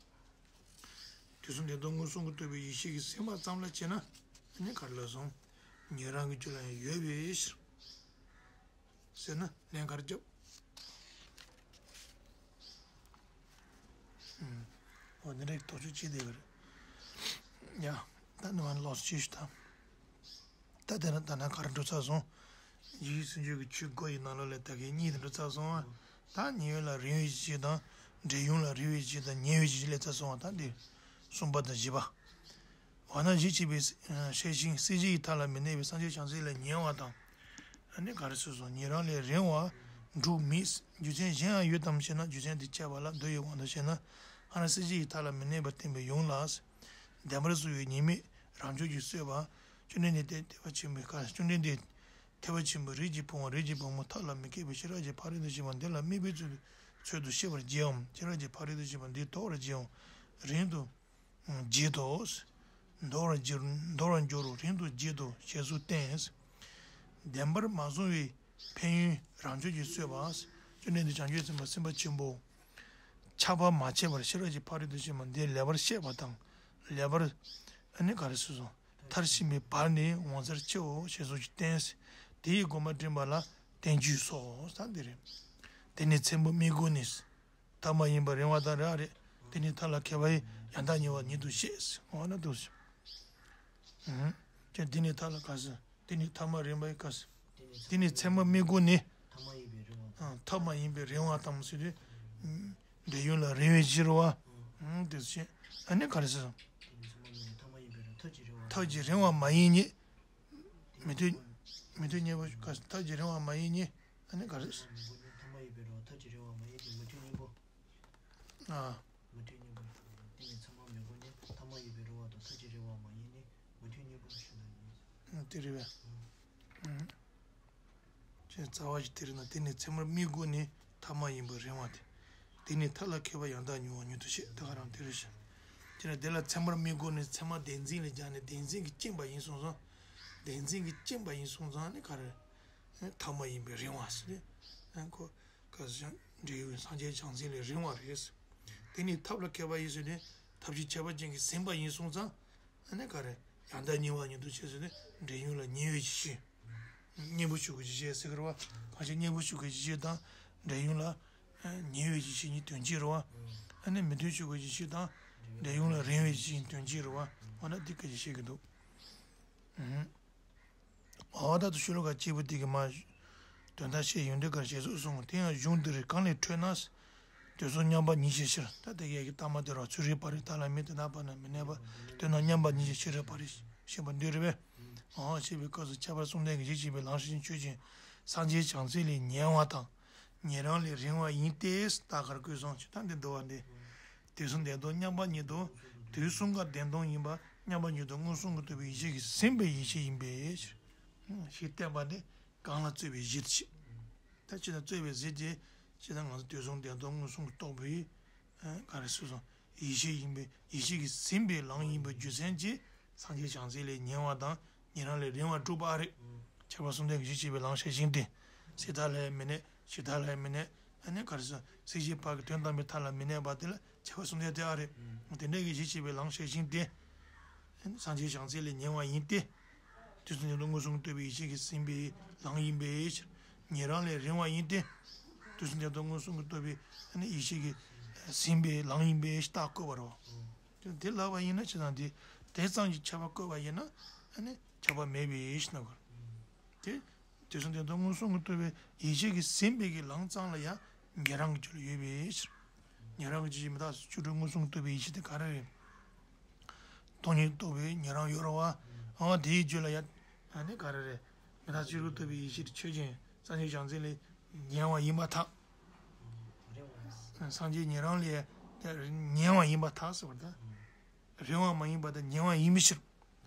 དུས་གསུམ་བདེན་སྟོང་མངོན་སུམ་གྱིས་རྟོགས་པའི་ཡེ་ཤེས་ཀྱིས་ཟིན་པ་ཙམ་ལ་བྱས་ན་ཨ་ནི་ག་རེ་ལབ་སོང་། ཉན་རང་གི་རྒྱུད་ལ་ཡང་ཡོད་པའི་ཕྱིར། ཟེར་ན་ལན་ག་རེ་རྒྱབ། ཨུམ། འོ་འདི་འདྲའི་དོགས་གཅོད་བྱེད་བསྡད་པ་རེད། ཡ། ད་ནི་མ་ལོགས་སུ་བྱས་ཤིག་ད། ད་དེ་ན་ད་ན་ག་རེ་འགྲོ་ཚར་སོང་། རྗེ་ཡི་སྲིད་འཇུག་གི་ཆོས་དགུ་ཡི་ནང་ལོགས་ལས་ད་གིན་གཉིས་དེ་འགྲོ་ཚར་སོང་། ད་ཉན་ཡོད་ལ་རིང་བའི་གཞི་དང་། འབྲེལ་ཡོད་ལ་རིང་བའི་གཞི་དང་ཉེ་བའི་གཞི་སླེབས་ཚར་སོང་བ་ད་འདི། གསུམ་པ་དང་བཞི་པ། འོ་ན་གཞི་གཅིག་པའི་ཤེར་ཕྱིན་སྲིད་ཞིའི་མཐའ་ལ་མི་གནས་པའི་སངས་རྒྱས་བྱང་སེམས་ལས་ཉེ་བ་དང་། ཨ་ནི་ག་རེ་ཟེར་སོང་ཉན་རང་ལས་རིང་བ་སྒྲུབ་མི་རྒྱུ་མཚན་གཞན་ཡང་ཡོད་དམ་ཞེ་ན་རྒྱུ་མཚན་དེ་དཔྱད་པ་ལ་མདོ་ཡི་དབང་དུ་བྱས་ན་ཨ་ནི་སྲིད་ཞིའི་མཐའ་ལ་མི་གནས་པར་བསྟན་པའི་ཡུམ་ལ། བདེན་པར་གསུངས་པའི་ཉེས་དམིགས་རང་བྱུང་གིས་གསོས་པ། བཅོམ་ལྡན་འདས་ཐེག་པ་ཆེན་པོའི་བཀའ་བཅོམ་ལྡན་འདས་ཐེག་པ་ཆེན་པོའི་རིགས་ཀྱི་ཕུང་པོ་རིགས་ཀྱི་བུ་མོ་ཐབས་ལ་མི་མཁས་པའི་ཤེས་རབ་ཀྱི་ཕ་རོལ་ཏུ་ཕྱིན་པ་འདི་ལ་དམིགས་པའི་ཚུལ་དུ་ཤེས་པར་བགྱིའམ་ཤེས་རབ་ཀྱི་ཕ་རོལ་ཏུ་ཕྱིན་པ་འདི་དོར་བར་བགྱིའམ་རིང་དུ། བགྱིད་དོ། འདོར་བར་འགྱུར་འདོར་བར་འགྱུར་རོ་རིང་དུ་བགྱིད་དོ་ཞེས་སུ་བསྟན། བདེན་པར་མ་བཟུང་བའི་ཕན་ཡོན་རང་བྱུང་གིས་གསོས་པ། བཅོམ་ལྡན་འདས་བྱང་ཆུབ་སེམས་དཔའ་སེམས་དཔའ་ཆེན་པོ། ཆགས་པ་མ་སྐྱེས་པར་ཤེས་རབ་ཀྱི་ཕ་རོལ་ཏུ་ཕྱིན་པ་འདི་ལེགས་པར་ཤེས་པ་དང་། ལེགས་པར། ཨ་ནི་ག་རེ་ཟེར་སོང་། མཐར་ཕྱིན་པའི་བར་ནི་ངོ་མཚར་ཆེའོ་ཞེས་སོགས་ཀྱིས་བསྟན། དེ་ཡི་དགོངས་པ་འདྲེན་པ་ལ་བསྟན་བཅོས་སོ། ད་འདི་རེད། དེ་ནི་ཚད་མ་སྨྲས་དགོས་ནི། ཐབས་མ་ཡིན་པར་རིང་བ་དང་རེ་རེ། དེ་ནི་ཐབས་ལ་མཁས་པ་ཡིས་ཡང་དག་ཉེ་བ་ཉིད་དུ་ཤེས། འོ་ན་འདུག་སེ། ཨུམ། ཀྱེ་འདི་ནི་ཐབས་ལ་ག་ཟེར། དེ་ནི་ཐབས་མ་རིང་བ་ཡི་ག་ཟེར། དེ་ནི་ཚད་མ་སྨྲས་དགོས་ནི། ཨ་ཐབས་མ་ཡིན་པའི་རིང་བ་དང་ཟེར་དུས། འབྲེལ་ཡོད་ལ་རིང་བའི་གཞི་རེད་བ། ཨུམ་དེ་ཚོ་བཤད། ཨ་ནི་ག་རེ་ཟེར་སོང་། ཐབས་ཀྱིས་རིང་བ་མ་ཡིན་ཉིད། མི་མཐུན། མི་མཐུན་གཉིས་པོ་ག་ཐབས་ཀྱིས་རིང་བ་མ་ཡིན་ཉིད། ཨ་ནི་ག་རེ། ཐབས་མ་ཡིན་པའི་རིང་བ་ཐབས་ཀྱིས་རིང་བ་མ་ཡིན་ཏེ་མི་མཐུན་གཉིས་པོ། ཨ། མི་མཐུན་གཉིས་པོ། དེ་ནི་ཚད་མ་སྨྲས་དགོས་ནི་ཐབས་མ་ཡིན་པའི་རིང་བ་དང་ཐབས་ཀྱིས་རིང་བ་མ་ཡིན་ནི་མི་མཐུན་གཉིས་པོ་ཞུ་ན་ཡིན། དེ་རེད་པས། ཅེས་རྩ་བ་ཞིག་དེ་རེད་ན་དེ་ནི་ཚད་མར་སྨྲས་དགོས་ནི་ཐབས་མ་ཡིན་པའི་རིང་བ་དེ། དེ་ནི་ཐབས་ལ་མཁས་པ་ཡང་དག་ཉེ་བ་ཉིད་དུ་ཤེས་ད་ག་རང་དེ་རེད་ཤག་དེ་ནི་དེ་ལ་ཚད་མར་སྨྲས་དགོས་ནི་ཚད་མ་བདེན་འཛིན་ལ་སྦྱར་ནས་བདེན་འཛིན་གྱིས་བཅིངས་པ་ཡིན་སོང་ཙང་། བདེན་འཛིན་གྱིས་བཅིངས་པ་ཡིན་སོང་ཙང་ནི་ག་རེ། ཐབས་མ་ཡིན་པའི་རིང་བ་ཟེར་ནས། ཁོ། ག་ཟེར་ཡང་འབྲེལ་ཡོད་སངས་རྒྱས་བྱང་སེམས་ལས་རིང་བ་རེད། དེ་ནི་ཐབས་ལ་མཁས་པ་ཡིས་ཟེར་ནས་ཐབས་ཀྱི་ཁྱད་པར་ཅན་གྱིས་ཟིན་པ་ཡིན་སོང་ཙང་། ཨ་ནི་ག་རེ། ཡང་དག་ཉེ་བ་ཉིད་དུ་ཤེས་ཟེར་ནས་འབྲེལ་ཡོད་ལ་ཉེ་བའི་གཞི་ཤེས། གཉེན་པོ་ཞུགས་ཀྱི་གཞི་ཤེས་ཟེར་གི་རེད་བ། གང་ཞིག་གཉེན་པོ་ཞུགས་ཀྱི་གཞི་ཤེས་དང་། འབྲེལ་ཡོད་ལ། ཉེ་བའི་གཞི་ཤེས་གཉིས་དོན་གཅིག་རེད་བ། ཨ་ནི་མི་མཐུན་ཞུགས་ཀྱི་གཞི་ཤེས་དང་། འབྲེལ་ཡོད་ལ་རིང་བའི་གཞི་ཤེས་གཉིས་དོན་གཅིག་རེད་བ། འོ་ན་འདི་སྐད་ཅེས་བཤད་ཀྱི་འདུག་འོ་ད་དུ་ཤོ་ལོ་ཀ་གཅིག་པོ་དེ་གི་མ། དོན་དག་བཤད་ཡོང་དུས་ཀར་ཞེས་སོགས་གསུངས། དེ་ཡང་གཞུང་འདིར་གང་ལས་འཕྲོས་ན། དུས་གསུམ་མཉམ་པ་ཉིད་ཀྱི་ཕྱིར། ད་དེ་གའི་གི་ལྟ་མ་དེ་ར་ཚུལ་རིག་པ་རིག་ད་ལ་མི་དེ་ན་པ་ན་མི་གནས་པ། དོན་དམ་མཉམ་པ་ཉིད་ཀྱི་ཕྱིར་རིག་པ་རིག་ཞེས་པ་འདི་རེད་པས། འོ་ཞེས་པའི་སྐབས་སུ་ཁྱད་པར་གསུམ་ལྡན་གྱི་གཞི་ཞེས་པའི་ལམ་ཤེར་ཕྱིན་ཆོས་ཅན། སངས་རྒྱས་བྱང་སེམས་ལས་ཉེ་བ་དང་། ཉན་རང་ལས་རིང་བ་ཡིན་ཏེ། ད་གར་བཀོད་སོང་ཆུ་ད་འདི་འདུལ་བ་འདི། དུས་གསུམ་བདེན་སྟོང་མཉམ་པ་ཉིད་དུ། དུས་གསུམ་ཀ་བདེན་སྟོང་ཡིན་པ་མཉམ་པ་ཉིད་དུ་མངོན་སུམ་གྱིས་རྟོགས་པའི་ཡེ་ཤེས་ཀྱིས་ཟིན་པའི་ཡེ་ཤེས་ཡིན་པའི་ཕྱིར། ཞེས་བསྟན་པ་ནི་གང་ལ་རྩོད་པའི་གཞི་དེ་བྱེད། ད་ཅི་ན་རྩོད་པའི་གཞི་དེ་ ཅི་ལྟར་ང་ཚོ་དུས་གསུམ་བདེན་སྟོབས་མངོན་སུམ་གྱིས་རྟོགས་པའི་ཨ་ག་རེ་ཟེར་སོང་། ཡེ་ཤེས་ཡིན་པའི་ཡེ་ཤེས་ཀྱིས་ཟིན་པའི་ལམ་ཡིན་པའི་རྒྱུ་མཚན་གྱིས་སངས་རྒྱས་བྱང་སེམས་ལས་ཉེ་བ་དང་ཉན་རང་ལས་རིང་བ་སྒྲུབ་པ་ཨ་རེད། ཁྱད་པར་གསུམ་ལྡན་གྱི་གཞི་བྱེད་པའི་ལམ་ཤེས་བཞིན་ཏེ། སྲིད་མཐའ་ལ་ཡང་མི་གནས། འཆི་བདག་ལ་ཡང་མི་གནས། ཨ་ནི་ག་རེ་ཟེར། སྲིད་ཞིའི་བར་གྱི་དོན་དམ་པའི་མཐའ་ལ་མི་གནས་པ་དེ་ལ་ཁྱད་པར་གསུམ་ལྡན་དེ་ཨ་རེད། དེ་འདྲ་གི་གཞི་བྱེད་པའི་ལམ་ཤེས་བཞིན་ཏེ། སངས་རྒྱས་བྱང་སེམས་ལས་ཉེ་བ་ཡིན་ཏེ། དུས་གསུམ་བདེན་སྟོབས་མངོན་སུམ་གྱིས་རྟོགས་པའི་ཡེ་ཤེས་ཀྱིས་ཟིན་པའི་ལམ་ཡིན་པའི་ཕྱིར། ཉན་རང་ལས་རིང་བ་ཡིན་ཏེ། དུས་གསུམ་བདེན་སྟོབས་མངོན་སུམ་གྱིས་རྟོགས་པའི་ཨ་ནི་ཡེ་ཤེས་ཀྱིས་ཟིན་པའི་ལམ་ཡིན་པའི་ཕྱིར་རྟགས་བཀོད་པ་རེད། དེ་ལབ་པ་ཡིན་ན་ཅི་ཙམ་དེ་དེ་ཙམ་གྱི་ཁྱབ་པ་བཀོད་པ་ཡིན་ན་ཨ་ནི་ཁྱབ་པ་མེད་པའི་ཕྱིར་ན་གོ། དེ། དུས་གསུམ་བདེན་སྟོབས་མངོན་སུམ་གྱིས་རྟོགས་པའི་ཡེ་ཤེས་ཀྱིས་ཟིན་པའི་གི་ལམ་ཙམ་ལ་ཡང་ཉན་རང་གི་རྒྱུད་ལ་ཡོད་པའི་ཕྱིར། ཉན་རང་གི་རྒྱུད་ཀྱི་མི་རྟག་སོགས་བཅུ་དྲུག་མངོན་སུམ་གྱིས་རྟོགས་པའི་ཡེ་ཤེས་དེ་ག་རེ་རེད། སྟོང་ཉིད་རྟོགས་པའི་ཉན་རང་ཡོད་རེད་བ། འོ་དེའི་རྒྱུད་ལ་ཡང་ཨ་ནི་ག་རེ་རེད། མི་རྟག་བཅུ་དྲུག་རྟོགས་པའི་ཡེ་ཤེས་དེ་ཆོས་ཅན། སངས་རྒྱས་བྱང་སེམས་ལས་ཉེ་བ་ཡིན་པར་ཐལ། སངས་རྒྱས་ཉན་རང་ལས་ཉེ་བ་ཡིན་པར་ཐལ་ཟེར་བ་དང་། རིང་བ་མ་ཡིན་པ་དང་ཉེ་བ་ཡིན་པའི་ཕྱིར།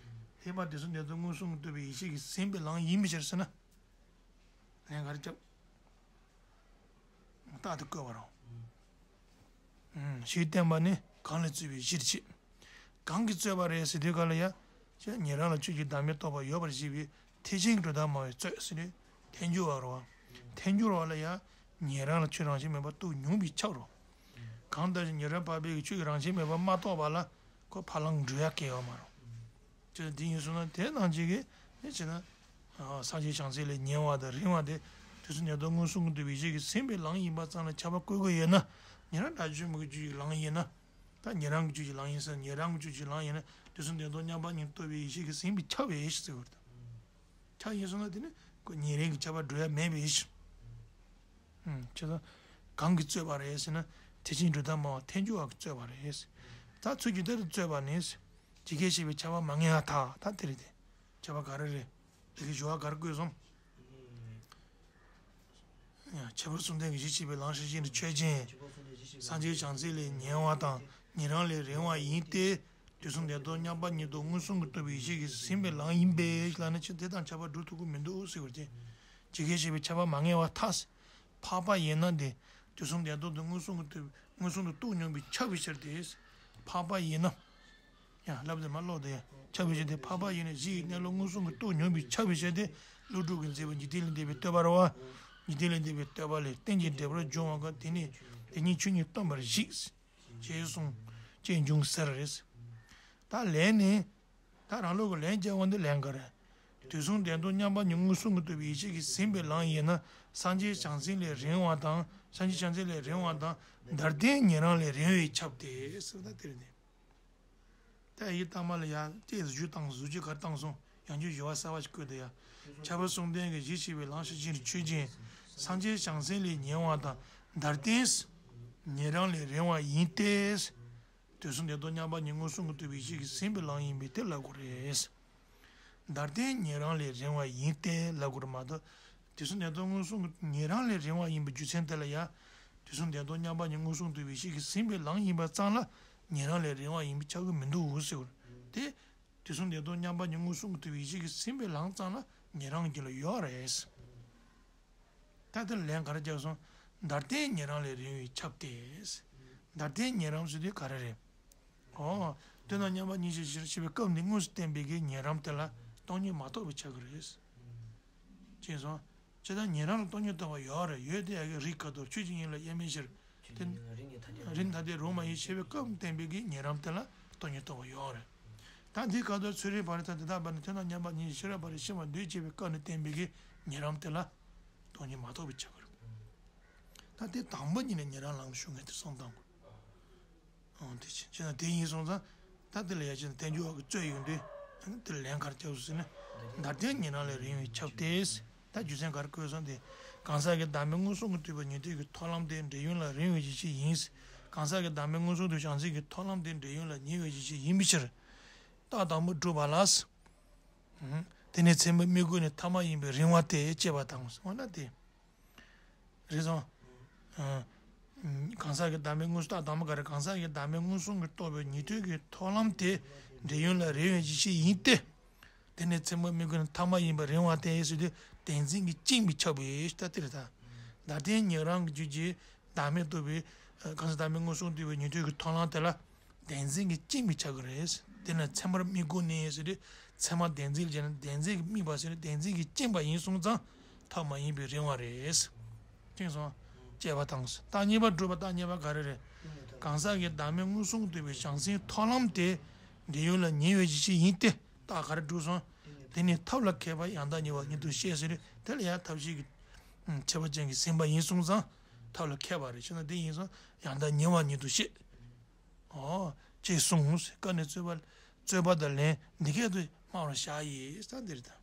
ལྷག་པར་དུས་གསུམ་བདེན་སྟོབས་མངོན་སུམ་གྱིས་རྟོགས་པའི་ཡེ་ཤེས་ཀྱིས་ཟིན་པའི་ལམ་ཡིན་པའི་ཕྱིར་ཟེར་ན། ལན་ག་རེ་རྒྱབ། རྟགས་དེ་བཀོད་པ་རེད། ཞེས་བསྟན་པ་ནི་གང་ལ་བརྩི་བའི་གཞིར་བྱེད། གང་གིས་རྩོད་པ་རེད་ཟེར་དུས་ག་ལ་ཡ། ཅེས་ཉན་རང་ལ་ཆོས་ཀྱི་བདག་མེད་རྟོགས་པ་ཡོད་པར་བཞེད་པའི་ཐེག་ཆེན་གྱི་གྲུབ་མཐའ་སྨྲ་བས་རྩོད་ཟེར་ནས་ཐལ་འགྱུར་བ་རེད་བ། ཐལ་འགྱུར་བ་ལ་ཡ། ཉན་རང་ལ་ཆོས་རང་བཞིན་མེད་པར་རྟོགས་མྱོང་བས་ཁྱབ་རེད། གང་ལྟར་ཉན་རང་འཕགས་པས་ཆོས་ཀྱི་རང་བཞིན་མེད་པར་མ་རྟོགས་པ་ལ་ཁོ་ཕ་ལམ་འགྲོ་ཡ་གལ་ཡོད་མ་རེད། ཅེས་དེ་ཡིན་སོང་ན་དེ་ནང་བཞིན་གྱི་ནི་བྱས་ན། སངས་རྒྱས་བྱང་སེམས་ལས་ཉེ་བ་དང་རིང་བ་དེ་དུས་གསུམ་བདེན་སྟོབས་མངོན་སུམ་གྱིས་རྟོགས་པའི་ཡེ་ཤེས་ཀྱིས་ཟིན་པའི་ལམ་ཡིན་པ་ཙམ་ལ་ཁྱབ་པ་བཀོད་དགོས་ཡོད་ན། ཉན་རང་དགྲ་བཅོམ་པའི་རྒྱུད་ཀྱི་ལམ་ཡིན་ན། ད་ཉན་རང་གི་རྒྱུད་ཀྱི་ལམ་ཡིན་ཟེར་ན་ཉན་རང་གི་རྒྱུད་ཀྱི་ལམ་ཡིན་ན་དུས་གསུམ་བདེན་སྟོབས་མཉམ་པ་ཉིད་རྟོགས་པའི་ཡེ་ཤེས་ཀྱིས་ཟིན་པའི་ཁྱབ་པའི་ཡེ་ཤེས་ཟེར་བ་དང་། ཁྱབ་ཡིན་སོང་ན་དེ་ནི་ཁོ་ཉེ་རིང་གི་ཁྱབ་པ་འགྲོ་ཡ་མེད་པའི་ཡེ་ཤེས། ཅེས་དང་། གང་གིས་རྩོད་པ་རེད་ཟེར་ན་ཐེག་ཆེན་གྱི་གྲུབ་མཐའ་སྨྲ་བ་ཐལ་འགྱུར་བ་གིས་རྩོད་པ་རེད། ད་ཚུལ་གྱིས་བདག་ཏུ་རྩོད་པ་ནི། ཇི་སྐད་བཤད་པའི་ཁྱབ་པ་མ་ངེས་པར་ཐལ། ད་དེ་རེད་དེ། ཁྱབ་པ་ག་རེ་རེད། དེ་གི་སྦྱོར་བ་ག་རེ་བཀོད་སོང་། ཡང་ཁྱད་པར་གསུམ་ལྡན་གྱི་གཞི་བྱེད་པའི་ལམ་ཤེས་བཞིན་དུ་ཆོས་ཅན། སངས་རྒྱས་བྱང་སེམས་ལས་ཉེ་བ་དང་ཉན་རང་ལས་རིང་བ་ཡིན་ཏེ། དུས་གསུམ་བདེན་སྟོབས་མཉམ་པ་ཉིད་དུ་མངོན་སུམ་གྱིས་རྟོགས་པའི་ཡེ་ཤེས་ཀྱིས་ཟིན་པའི་ལམ་ཡིན་པས་ལབ་ན་ཅི་དེ་དང་ཁྱད་པར་སྒྲུབ་ཐུབ་ཀྱི་མི་འདུག་ཟེར་བ་དེ། ཇི་སྐད་བཤད་པའི་ཁྱབ་པ་མ་ངེས་པར་ཐལ། འཕགས་པ་ཡིན་ན་དེ་དུས་གསུམ་བདེན་སྟོབས་དེ་མངོན་སུམ་གྱིས་རྟོགས་མངོན་སུམ་དུ་རྟོགས་མྱོང་བས་ཁྱབ་པའི་ཕྱིར་ཏེ། འཕགས་པ་ཡིན་ན། ཡང་ལབ་དེ་མ་ཀློག་དེ་ཡང་ཁྱབ་པའི་ཕྱིར་ཏེ། འཕགས་པ་ཡིན་ན་གཞི་ཡི་གནས་ལུགས་མངོན་སུམ་གྱིས་རྟོགས་མྱོང་བས་ཁྱབ་པའི་ཕྱིར་ཏེ། ཀླུ་སྒྲུབ་ཀྱིས་མཛད་པའི་འཇིག་རྟེན་ལས་འདས་པའི་བསྟོད་པ་རེད་བ། འཇིག་རྟེན་ལས་འདས་པའི་བསྟོད་པ་ལས་རྟེན་ཅིང་འབྲེལ་པར་འབྱུང་བ་གང་དེ་ནི་དེ་ཉིད་ཆོས་ཉིད་སྟོན་པར་བཞེད། ཅེས་གསུངས། ཅེས་འབྱུང་ཟེར་རེད། ད་ལན་ནི། ད་རང་ལུགས་ཀྱི་ལན་རྒྱག་འོང་དུས་ལན་ག་རེ། དུས་གསུམ་བདེན་སྟོབས་མཉམ་པ་ཉིད་མངོན་སུམ་གྱིས་རྟོགས་པའི་ཡེ་ཤེས་ཀྱིས་ཟིན་པའི་ལམ་ཡིན་ན་སངས་རྒྱས་བྱང་སེམས་ལས་རིང་བ་དང་། སངས་རྒྱས་བྱང་སེམས་ལས་རིང་བ་དང་། འདིར་བསྟན་ཉན་རང་ལས་རིང་བས་ཁྱབ་སྟེ་ཟེར་བ་ད་དེ་རེད་ནི། ད་ཡི་དམ་ལ་ཡང་ལྟས་གཟུགས་བཏང་གཟུགས་ཀྱི་གར་བཏང་སོང་། ཡང་བསྐྱར་སྦྱོར་བ་གསར་བ་ཞིག་བཀོད་དེ་ཡང་། ཁྱད་པར་གསུམ་ལྡན་གྱི་གཞི་བྱེད་པའི་ལམ་ཤེས་བཞིན་དུ་ཆོས་ཅན། སངས་རྒྱས་བྱང་སེམས་ལས་ཉེ་བ་དང་། འདིར་བསྟན་ཉན་རང་ལས་རིང་བ་ཡིན་ཏེ། དུས་གསུམ་བདེན་སྟོབས་མཉམ་པ་ཉིད་མངོན་སུམ་གྱིས་རྟོགས་པའི་ཡེ་ཤེས་ཀྱིས་ཟིན་པའི་ལམ་ཡིན་པས་དེ་ལབ་དགོས་རེད། འདིར་བསྟན་ཉན་རང་ལས་རིང་བ་ཡིན་ཏེ་ལབ་དགོས་རེད་མ་གཏོགས། དུས་གསུམ་བདེན་སྟོབས་མངོན་སུམ་གྱིས་ཉན་རང་ལས་རིང་བ་ཡིན་པའི་རྒྱུ་མཚན་དེ་ལ་ཡང་། དུས་གསུམ་བདེན་སྟོབས་མཉམ་པ་ཉིད་མངོན་སུམ་གྱིས་རྟོགས་པའི་ཡེ་ཤེས་ཀྱིས་ཟིན་པའི་ལམ་ཡིན་པ་ཙམ་ལ་ཉན་རང་ལས་རིང་བ་ཡིན་པས་ཁྱབ་ཀྱི་མི་འདུག་ཟེར་བ་དེ། དུས་གསུམ་བདེན་སྟོབས་མཉམ་པ་ཉིད་མངོན་སུམ་གྱིས་རྟོགས་པའི་ཡེ་ཤེས་ཀྱིས་ཟིན་པའི་ལམ་ཙམ་ལ་ཉན་རང་གི་རྒྱུད་ལ་ཡོད་རེད། ད་ལྟ་ལན་ག་རེ་རྒྱག་སོང་། འདིར་བསྟན་ཉན་རང་ལས་རིང་བས་ཁྱབ་སྟེ། འདིར་བསྟན་ཉན་རང་ཟེར་དུས་ག་རེ་རེད། ཨོ། དོན་དམ་མཉམ་པ་ཉིད་ཀྱི་ཕྱིར་ཞེས་པའི་སྐབས་འདི་དངོས་སུ་བསྟན་པའི་གི་ཉན་རང་དེ་ལ་སྟོང་ཉིད་མ་རྟོགས་པས་ཁྱབ་ཀྱི་རེད། ཅེས་སོང་། ཅི་ལྟར་ཉན་རང་ལ་སྟོང་ཉིད་རྟོགས་པ་ཡོད་རེད། ཡོད་དེ་ཡ་གི་རིགས་ཁ་དོག་ཆོས་ཅན་ཡིན་ལ་དབྱེར་མེད་ཕྱིར། དེ་རིགས་ཐ་དད་རུང་མ་ཡིན་ཞེས་པའི་སྐབས་བསྟན་པའི་གི་ཉན་རང་དེ་ལ་སྟོང་ཉིད་རྟོགས་པ་ཡོད་རེད། ད་འདི་ཁ་དོག་ཚུལ་རིག་བར་ཐ་དེ་དག་པ་ནི་དོན་དམ་མཉམ་པ་ཉིད་ཀྱི་ཕྱིར་རབ་པ་རེ་ཤེས་པར་འདོད་ཅེས་པའི་སྐབས་ནས་བསྟན་པའི་གི་ཉན་རང་དེ་ལ་སྟོང་ཉིད་མ་རྟོགས་པས་ཁྱབ་པ་རེད། ད་དེ་དང་པོ་ཉིད་ནས་ཉན་རང་ལམ་ཞུགས་མཁན་དེ་གསུངས་དང་གོ། ཨང་དེ་ཕྱིན་ཅི་ན་དེ་ཡིན་སོང་ཙང་། ད་དེ་ལ་ཡ་ཅི་ན་བསྟན་འགྱུར་བ་གི་རྩོད་ཡོང་དུས། ཨ་ནི་དེ་ལ་ལན་ག་རེ་རྒྱབ་སོང་ཟེར་ན། འདིར་བསྟན་ཉན་རང་ལས་རིང་བས་ཁྱབ་སྟེ། ད་རྒྱུ་མཚན་ག་རེ་བཀོད་སོང་དེ། གང་ཟག་གི་བདག་མེད་མངོན་སུམ་གྱིས་རྟོགས་པའི་ཉན་ཐོས་ཀྱི་ཐོག་ལམ་དེ་འབྲས་ཡུལ་ལ་རིང་བའི་གཞི་ཤེས་ཡིན། གང་ཟག་གི་བདག་མེད་མངོན་སུམ་དུ་བྱང་སེམས་ཀྱི་ཐོག་ལམ་དེ་འབྲས་ཡུལ་ལ་ཉེ་བའི་གཞི་ཤེས་ཡིན་པའི་ཕྱིར། རྟགས་དང་པོ་སྒྲུབ་པ་ལ། དེ་ནས་ཚད་མའི་དམིགས་དགོས་ནི་ཐ་མ་ཡིན་པས་རིང་བ་སྟེ་ཅེས་པ་དང་། འོ་ན་དེ། རེད་སོང་། ཨ། གང་ཟག་གི་བདག་མེད་མངོན་སུམ་རྟགས་དང་པོ་ག་རེ། གང་ཟག་གི་བདག་མེད་མངོན་སུམ་གྱིས་རྟོགས་པའི་ཉན་ཐོས་ཀྱི་ཐོག་ལམ་དེ་འབྲས་ཡུལ་ལ་རིང་བའི་གཞི་ཤེས་ཡིན་ཏེ། དེ་ནས་ཚད་མའི་དམིགས་དགོས་ནི་ཐ་མ་ཡིན་པས་རིང་བ་སྟེ་ཟེར་དུས་བདེན་འཛིན་གྱིས་བཅིངས་པས་ཁྱབ་པའི་ལྟ་སྟེ་རེད་ད། འདི་ལྟར་ཉན་རང་གི་རྒྱུད་ཀྱི་བདག་མེད་རྟོགས་པའི་གང་ཟག་བདག་མེད་མངོན་སུམ་རྟོགས་པའི་ཉན་ཐོས་ཀྱི་མཐོང་ལམ་དེ་ལ་བདེན་འཛིན་གྱིས་བཅིངས་པའི་ཆ་གི་རེད། དེ་ན་མཚན་མར་དམིགས་དགོས་ནི་ཟེར་ཏེ། མཚན་མ་བདེན་འཛིན་ལ་བྱས་ན་བདེན་འཛིན་གྱིས་དམིགས་པ་ཟེར་ན་བདེན་འཛིན་གྱིས་བཅིངས་པ་ཡིན་སོང་ཙང་ཐབས་མ་ཡིན་པའི་རིང་བ་རེད། བཅིངས་སོང་། བཅས་པ་དང་། རྟགས་གཉིས་པ་སྒྲུབ་པ། རྟགས་གཉིས་པ་ག་རེ་རེད། གང་ཟག་གི་བདག་མེད་མངོན་སུམ་རྟོགས་པའི་བྱང་སེམས་མཐོང་ལམ་དེ་འབྲེལ་ཡོད་ལ་ཉེ་བའི་གཞི་ཤེས་ཡིན་ཏེ། རྟགས་ག་རེ་སྒྲུབ་སོང་། དེ་ནི་ཐབས་ལ་མཁས་པ་ཡང་དག་ཉེ་བ་ཉིད་དུ་ཤེས་ཟེར། དེ་ལ་ཡང་ཐབས་ཤེས་ཀྱི་ཁྱད་པར་ཅན་གྱིས་ཟིན་པ་ཡིན་སོང་ཙང་ཐབས་ལ་མཁས་པ་རེད། ཤེས་ན་དེ་ཡིན་སོང་ཡང་དག་ཉེ་བ་ཉིད་དུ་ཤེས། ཨོ། ཅེས་གསུངས། སྐབས་འདིའི་རྩོད་པ། རྩོད་པ་དང་ལན་འདི་སྐད་དུ་སྨྲ་བར་བྱ་ཡིས་ས་འདིར་དང་།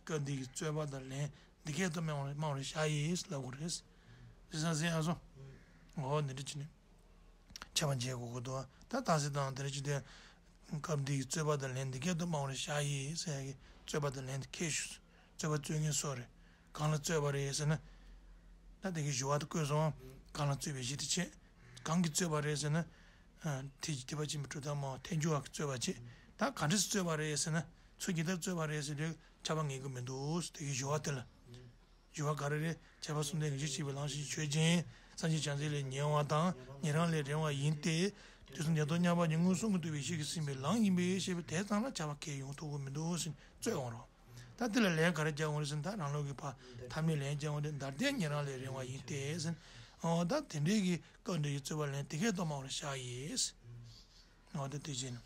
སྐབས་འདི་གི་རྩོད་པ་དང་ལན་འདི་སྐད་དུ་སྨྲ་བར་སྨྲ་བར་བྱ་ཡིས་ལབ་དགོས་རེད། རེད་སོང་ཟེར་ཡང་སོང་། ཨོ་འདི་འདྲ་བྱས་ནས་ཁྱབ་པ་འབྱེད་དགོས་ཀྱི་འདུག་ད་རྟགས་གསལ་དང་དེ་འདྲ་བྱས་ཏེ། སྐབས་འདི་གི་རྩོད་པ་དང་ལན་འདི་སྐད་དུ་སྨྲ་བར་བྱ་ཡིས་ཟེར་ཡ་གི་རྩོད་པ་དང་ལན་འདི་ཁྱད་ཞུགས། རྩོད་པ་རྩོད་མཁན་སུ་རེད། གང་ལ་རྩོད་པ་རེད་ཟེར་ན། ད་དེ་གི་ཞུ་བ་དེ་བཀོད་སོང་། གང་ལ་རྩོད་པའི་གཞི་དེ་བྱས། གང་གིས་རྩོད་པ་རེད་ཟེར་ན། དེ་ཐེག་པ་ཆེན་པོའི་གྲུབ་མཐའ་སྨྲ་བ་ཐལ་འགྱུར་བ་གིས་རྩོད་པ་བྱས། ད་ག་འདྲས་རྩོད་པ་རེད་ཟེར་ན། ཚུལ་གྱི་མཐར་རྩོད་པ་རེད་ཟེར་དུས་ཁྱབ་པ་ངེས་ཀྱི་མི་འདུག་དེ་གི་ཞུ་བ་དེ་ལ། ཞུ་བ་ག་རེ་རེད། ཁྱད་པར་གསུམ་ལྡན་ངེས་ཤེས་ཞེས་པའི་ལམ་ཤེས་ཆོས་ཅན། སངས་རྒྱས་བྱང་སེམས་ལས་ཉེ་བ་དང་ཉན་རང་ལས་རིང་བ་ཡིན་ཏེ། དུས་གསུམ་ཉིད་དུ་མཉམ་པ་ཉིད་མངོན་སུམ་གྱིས་རྟོགས་པའི་ཤེས་ཀྱིས་ཟིན་པའི་ལམ་ཡིན་པས་ཞེས་པ་དེ་ཙམ་ལ་ཁྱབ་པ་ཁས་ཡོང་ཐུབ་ཀྱི་མི་འདུག་ཟེར་རྩོད་འོང་རོགས། ད་དེ་ལ་ལན་ག་རེ་རྒྱག་འོང་རེད་ཟེར་ན། ད་རང་ལུགས་ཀྱི་ཕར་ཐ་མའི་ལན་རྒྱག་འོང་དེ་འདི་ལྟར་ཉན་རང་ལས་རིང་བ་ཡིན་ཏེ་ཟེར། འོ་ད་དེ་འདྲའི་གི་སྐབས་འདི་ཡི་རྩོད་པ་ལན་འདི་སྐད་དུ་སྨྲ་བར་བྱ་ཡིས། འོ་ད་དེ་བྱས་ན།